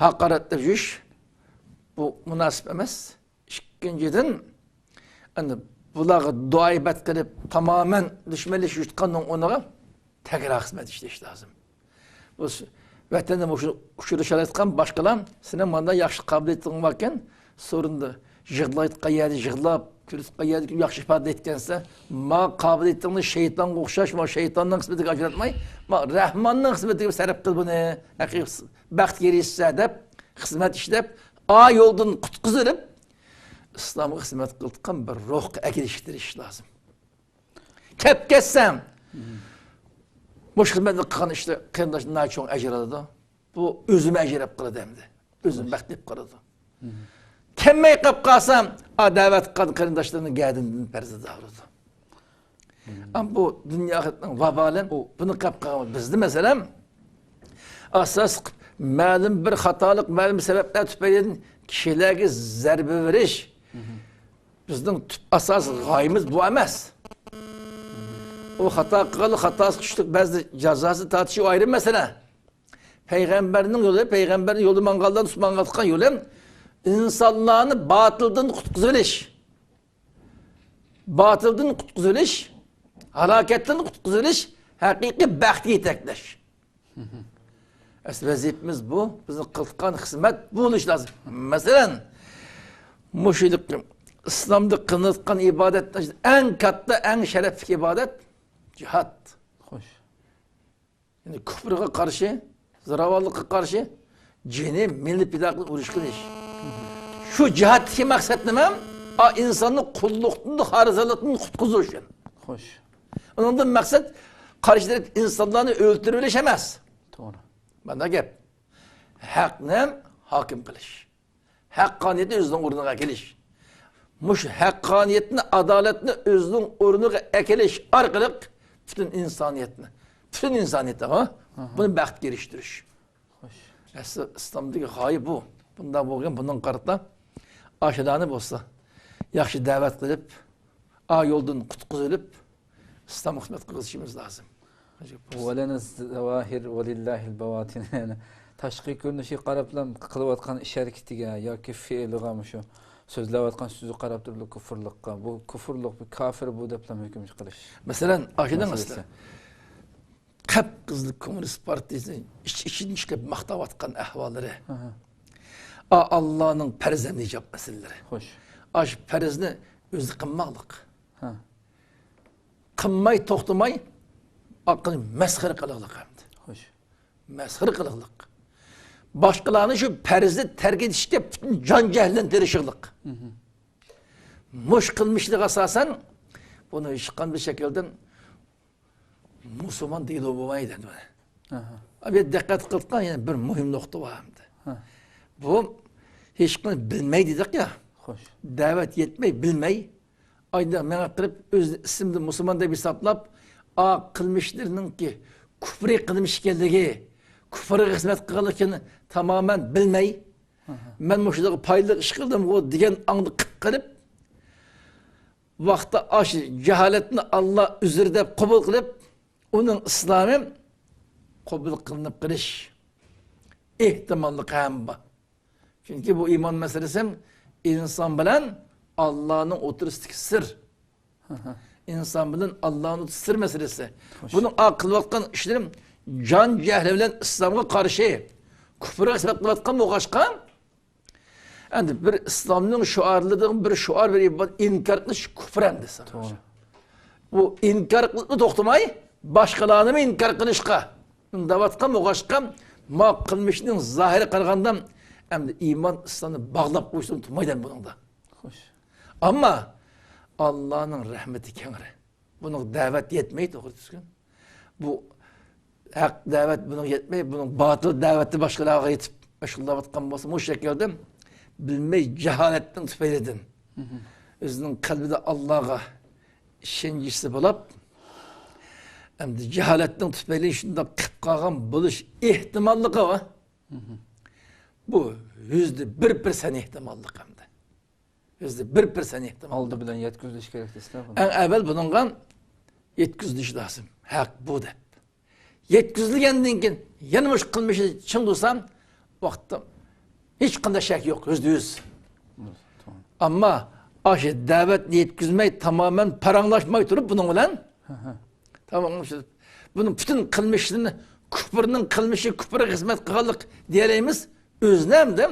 ھاقارەتلەپ يۈرۈش بۇ مۇناسىپ ئەمەس. ئىككىنچىدىن، ئەنە بۇلارغا دۇئايىبەت قىلىپ، تامامەن دۈشمەنلىشىۋېتىدىغاننىڭ ئورنىغا تەگرا خىزمەت ئىشلەش لازىم. بۇ س-، ۋەتەندە مۇشۇ ئۇچرىشالايدىغان باشقىلار، سېنىڭ مانداق ياخشى قابىلىيىتىڭ باركەن، سورۇندا يىغلايدىغان يەردە يىغلاپ، كۈلىدىغان يەردە كۈلۈپ، ياخشى ئىپادە ئېيتكەنسەن، ما قابىلىيىتىڭنى شەيتانغا ئوخشاش، ما شەيتاننىڭ خىزمىتىگە ئاجراتماي، ما رەھماننىڭ خىزمىتىگە سەرپ قىل بۇنى، ھەقىقىي بەختكە ئېرىشىسەن دەپ خىزمەت ئىشلەپ، ئا يولدىن قۇتقۇزۇلۇپ، ئىسلامغا خىزمەت قىلىدىغان بىر روھقا ئەكېلىشكە تىرىشىش لازىم. كەپ كەتسەم، مۇشۇ خىزمەتنى قىلغان ئىشتا قېرىنداش ناھايىتى چوڭ ئەجىر ئالىدۇ. بۇ ئۆزىمۇ ئەجىر ئېلىپ قالىدۇ ئەمدى. ئۆزىمۇ بەختلىك قالىدۇ. كەلمەي قاپ قالسام، ئا، دەۋەت قىلغان قېرىنداشلارنىڭ گەدىنىدىن پەرزەنت ئاغرىدۇ. ئەمما بۇ دۇنيا ئاخىرەتنىڭ ۋابالى، بۇنى قاپ قالغان بىزدە، مەسىلەن، ئاساس مەلۇم بىر خاتالىق، مەلۇم سەۋەبلەر تۈپەيلىدىن كىشىلەرگە زەربە بېرىش، بىزنىڭ تۈپ ئاساس غايىمىز بۇ ئەمەس. ئۇ خاتا قىلغانلار خاتاسىغا چۈشتى، بەزى جازاسى تارتىشى ئايرى مەسىلە. پەيغەمبەرنىڭ يولى، پەيغەمبەرنىڭ يولى ماڭغانلار، ماڭغانلار يولى ئىنسانلارنى باتىلدىن قۇتقۇزۇۋېلىش. باتىلدىن قۇتقۇزۇۋېلىش، ھالاكەتتىن قۇتقۇزۇۋېلىش، ھەقىقىي بەختكە يېتەكلەش. ئەسلى ۋەزىپىمىز بۇ، بىزنىڭ قىلىدىغان خىزمەت بۇ بولۇشى لازىم. مەسىلەن، مۇشۇ ئىسلامدا قىلىنىدىغان ئىبادەتلەر ئەڭ كاتتا، ئەڭ شەرەپلىك ئىبادەت جىھاد. خوش. يەنى كۇفرغا قارشى، زوراۋانلىققا قارشى جېنى، مېلىنى پىدا قىلىپ ئۇرۇش قىلىش. شۇ جىھادتىكى مەقسەت نېمە؟ ئا، ئىنساننى قۇللۇقتىن، خارىزانلىقتىن قۇتقۇزۇش. خوش. ئۇنىڭدىن مەقسەت قارشى تەرەپ ئىنسانلارنى ئۆلتۈرۈۋېلىش ئەمەس. توغرا. مانا گەپ. ھەقنى ھاكىم قىلىش. ھەققانىيەتنى ئۆزىنىڭ ئورنىغا ئەكېلىش. مۇشۇ ھەققانىيەتنى، ئادالەتنى ئۆزىنىڭ ئورنىغا ئەكېلىش ئارقىلىق پۈتۈن ئىنسانىيەتنى، پۈتۈن ئىنسانىيەتنى، ھە؟ ئاھا. بۇنى بەختكە ئېرىشتۈرۈش. خوش. ئەسلى ئىسلامدىكى غايە بۇ. بۇنداق بولغان، بۇنىڭغا قارىتا ئاشۇلارنى بولسا ياخشى دەۋەت قىلىپ، ئا يولدىن قۇتقۇزۇۋېلىپ، ئىسلامغا خىزمەت قىلىشىمىز لازىم. ۋەلەنە زاۋاھىر ۋەلىللاھىل بەۋاتىن. يەنى تاشقى كۆرۈنۈشىگە قاراپلا قىلىۋاتقان ئىش ھەرىكىتىگە ياكى فېئىلىغا، مۇشۇ سۆزلەۋاتقان سۆزىگە قاراپ تۇرۇپ كۇفۇرلۇققا، بۇ كۇفۇرلۇق، بۇ كافىر بۇ دەپلا ھۆكۈم قىلىش. مەسىلەن، ئاشۇنىڭ مەسىلىسى. ئەسلى قەپ-قىزىل كوممۇنىست پارتىيىسىنى ئىچ-ئىچىدىن چىقىپ ماختاۋاتقان ئەھۋاللىرى. ئا، ئاللانىڭ پەرزەنت ھىجاب مەسىلىلىرى. خوش. ئاشۇ پەرزنى ئۆزى قىلماقلىق. ھە. قىلماي توختىماي، ئاقىل مەسخىرە قىلىقلىق ئەمدى. خوش. مەسخىرە قىلىقلىق. باشقىلارنى شۇ پەرزنى تەرك ئېتىشكە پۈتۈن جان جەھلىدىن تىرىشىقلىق. مۇش قىلمىشلىق ئاساسەن، بۇنى ھېچقانداق شەكىلدىن مۇسۇلمان دېگىلى بولمايدۇ ئەمدى. ئاھا. بۇ يەردە دىققەت قىلىدىغان يەنە بىر مۇھىم نۇقتا بار ئەمدى. ھە. بۇ ھېچقىسى بىلمەي دېدۇق يا. خوش. دەۋەت يەتمەي، بىلمەي، ئايدا مېڭە قىلىپ، ئۆزىنى ئىسمىدا مۇسۇلمان دەپ ھېسابلاپ، ئا، قىلمىشلىرىنىڭكى كۇفرىي قىلمىش ئىكەنلىكى، كۇفرغا خىزمەت قىلغانلىقىنى تامامەن بىلمەي، ئاھا. مەن مۇشۇنداق پايدىلىق ئىش قىلدىمغۇ دېگەن ئاڭدا قىلىپ، ۋاقتى ئاشۇ جاھالەتنى ئاللا ئۆزرى دەپ قوبۇل قىلىپ، ئۇنىڭ ئىسلامى قوبۇل قىلىنىپ قېلىش ئېھتىماللىقى ھەم بار. چۈنكى بۇ ئىمان مەسىلىسى ئىنسان بىلەن ئاللانىڭ ئوتتۇرىسىدىكى سىر. ئىنسان بىلەن ئاللانىڭ سىر مەسىلىسى. خوش. بۇنىڭ قىلىۋاتقان ئىشلىرى جان جەھلى بىلەن ئىسلامغا قارشى، كۇفرغا خىزمەت قىلىۋاتقان بولغاچقا، ئەمدى بىر ئىسلامنىڭ شوئارلىرىدىن بىر شوئار، بىر ئىبارەت، ئىنكار قىلىش كۇفر ئەمدى. توغرا. بۇ ئىنكار قىلىپلا توختىماي، باشقىلارنىمۇ ئىنكار قىلىشقا ئۈندەۋاتقان بولغاچقا، ما قىلمىشنىڭ زاھىرىغا قارىغاندا، ئەمدى ئىمان ئىسلامنى باغلاپ قويسىمۇ تۇرمايدۇ بۇنىڭدا. خوش. ئەمما ئاللانىڭ رەھمىتى كەڭرى. بۇنىڭغا دەۋەت يەتمەي، توغرا تۈزگۈن. بۇ ھەق دەۋەت بۇنىڭغا يەتمەي، بۇنىڭ باتىل دەۋىتى باشقىلارغا يېتىپ مەشغۇللىنىۋاتقان بولسا، مۇشۇ شەكىلدە بىلمەي جاھالەتنىڭ تۈپەيلىدىن، مھم، ئۆزىنىڭ قەلبىدە ئاللاغا ئىشەنچىسى بولۇپ، ئەمدى جاھالەتنىڭ تۈپەيلى شۇنداق قىلىپ قالغان بولۇش ئېھتىماللىقى بار. مھم. بۇ يۈزدە بىر پىرسەنت ئېھتىماللىق ئەمدى. يۈزدە بىر پىرسەنت ئېھتىمال. ئالدى بىلەن يەتكۈزۈلۈش كېرەك دېسىلە بۇنى. ئەڭ ئەۋۋەل بۇنىڭغا يەتكۈزۈلۈش لازىم. ھەق بۇ دەپ. يەتكۈزۈلگەندىن كېيىن يەنە مۇشۇ قىلمىشى چىڭ تۇرسا، ۋاقىتتا ھېچقانداق شەك يوق، يۈزدە يۈز. ئەمما ئاشۇ دەۋەتنى يەتكۈزمەي، تامامەن پاراڭلاشماي تۇرۇپ بۇنىڭ بىلەن، ھە، ھە، تاماملىشىپ، بۇنىڭ پۈتۈن قىلمىشىنى، كۇپرنىڭ قىلمىشى كۇپرغا خىزمەت قىلغانلىق دېيەلەيمىز. ئۆزىنى ھەمدە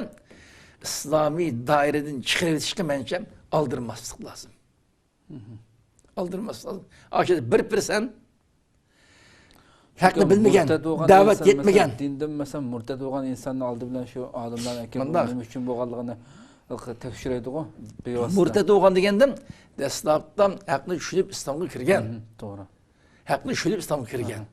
ئىسلامىي دائىرىدىن چىقىرىۋېتىشكە مەنچە ئالدىرىماسلىق لازىم. مھم. ئالدىرىماسلىق لازىم. ئاشۇ بىر پىرسەنت ھەقنى بىلمىگەن، مۇرتەد بولغان دەۋەت ئىنسان، يەتمىگەن. مەسىلەن، دىندىن، مەسىلەن، مۇرتەد بولغان ئىنساننى ئالدى بىلەن شۇ ئالىملارنى ئەكىرىپ، مۇنداق، نېمە ئۈچۈن بولغانلىقىنى تەكشۈرەيدىغۇ، بىۋاسىتە. مۇرتەد بولغان دېگەندىن دەسلەپتە ھەقنى چۈشىنىپ ئىسلامغا كىرگەن. مھم، توغرا. ھەقنى چۈشىنىپ ئىسلامغا كىرگەن. ئەھە.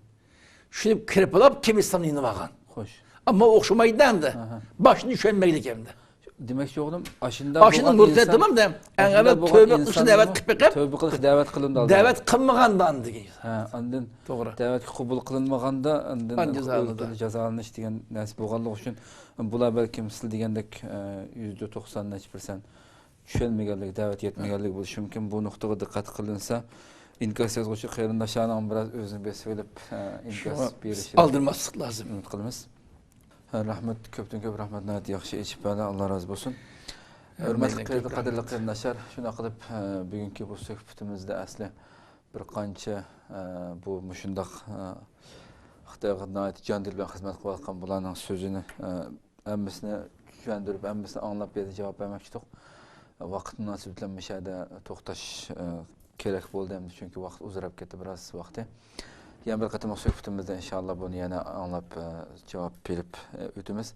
چۈشىنىپ كىرىپ بولۇپ، كېيىن ئىسلامنى يېنىپ ئالغان. خوش. ئەمما ئوخشىمايدۇ ئەمدى. ئەھە. باشنى چۈشەنمەيدۇ ئەمدى. دېمەكچى بولغىنىم، ئاشۇنداق، ئاشۇنداق بولغان مۇرتەد ئىنسان، دېمەمدە، ئەڭ ئەۋۋەل تۆبە قىلىشنى دەۋەت قىلىپ بېقىپ، تۆبە قىلىش دەۋەت قىلىندى ئالدى. دەۋەت قىلمىغاندا ئاندىن كېيىن. ھە، ئاندىن، توغرا، دەۋەتكە قەبۇل قىلىنمىغاندا، ئاندىن ئاندىن جازالىنىدۇ. جازالىنىش دېگەن نەرسە بولغانلىقى ئۈچۈن، بۇلار بەلكىم سىز دېگەندەك، ئە، يۈزدە توقسان نەچچە پىرسەنت چۈشەنمىگەنلىك، دەۋەت يەتمىگەنلىك بولۇشى مۇمكىن. بۇ نۇقتىغا دىققەت قىلىنسا، ئىنكاس يازغۇچى قېرىنداشلارنىڭ بىراز ئۆزىنى بېسىۋېلىپ، ئە، ئىنكاس بېرىشى، ئالدىرىماسلىق لازىم. ئۈمىد قىلىمىز. ھە، رەھمەت، كۆپتىن كۆپ رەھمەت، ناھايىتى ياخشى ئېچىپ بەردى، ئاللا رازى بولسۇن. ھەممەيلەنگە ھۆرمەتلىك قېرىنداشلار، شۇنداق قىلىپ، ئە، بۈگۈنكى بۇ سۆھبىتىمىزدە ئەسلى بىر قانچە، ئە، بۇ مۇشۇنداق، ئە، خىتايغا ناھايىتى جان دىل بىلەن خىزمەت قىلىۋاتقان بۇلارنىڭ سۆزىنى، ئە، ھەممىسىنى چۈشەندۈرۈپ، ھەممىسىنى ئاڭلاپ، بىر يەردە جاۋاب بەرمەكچىدۇق. ۋاقىت مۇناسىۋىتى بىلەن مۇشۇ يەردە توختاش، ئە، كېرەك بولدى ئەمدى، چۈنكى ۋاقىت ئۇزىراپ كەتتى بىراز ۋاقتى. يەنە بىر قېتىملىق سۆھبىتىمىزدە ئىنشاللا بۇنى يەنە ئاڭلاپ، ئە، جاۋاب بېرىپ، ئە، ئۆتىمىز.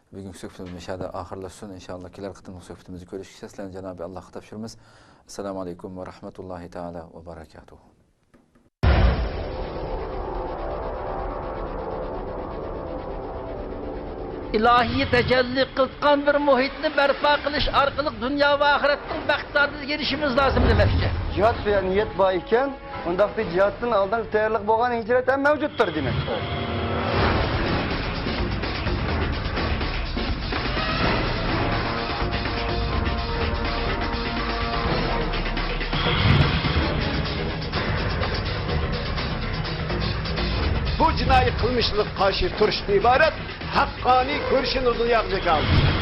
بۈگۈنكى سۆھبىتىمىز مۇشۇ يەردە ئاخىرلاشسۇن. ئىنشاللا كېلەر قېتىملىق سۆھبىتىمىزدە كۆرۈشكىچە سىلەرنى جانابى ئاللاغا تاپشۇرىمىز. ئەسسالامۇ ئەلەيكۇم ۋە رەھمەتۇللاھى تائالا ۋە بەرەكاتۇھۇ. ئىلاھىي تەجەللى قىلىۋاتقان بىر مۇھىتنى بەرپا قىلىش ئارقىلىق دۇنيا ۋە ئاخىرەتنىڭ بەختىدارلىقىغا ئېرىشىمىز لازىم دېمەكچى. جىھاد سۆيەر نىيەت بار ئىكەن، ئۇنداقتا جىھادتىن ئالدىن تەييارلىق بولغان ھىجرەت ھەم مەۋجۇتتۇر دېمەك. بۇ جىنايى قىلمىشلىرىغا قارشى تۇرۇشتىن ئىبارەت ھەققانىي كۈرىشىنى دۇنياغا جاكارلىدى.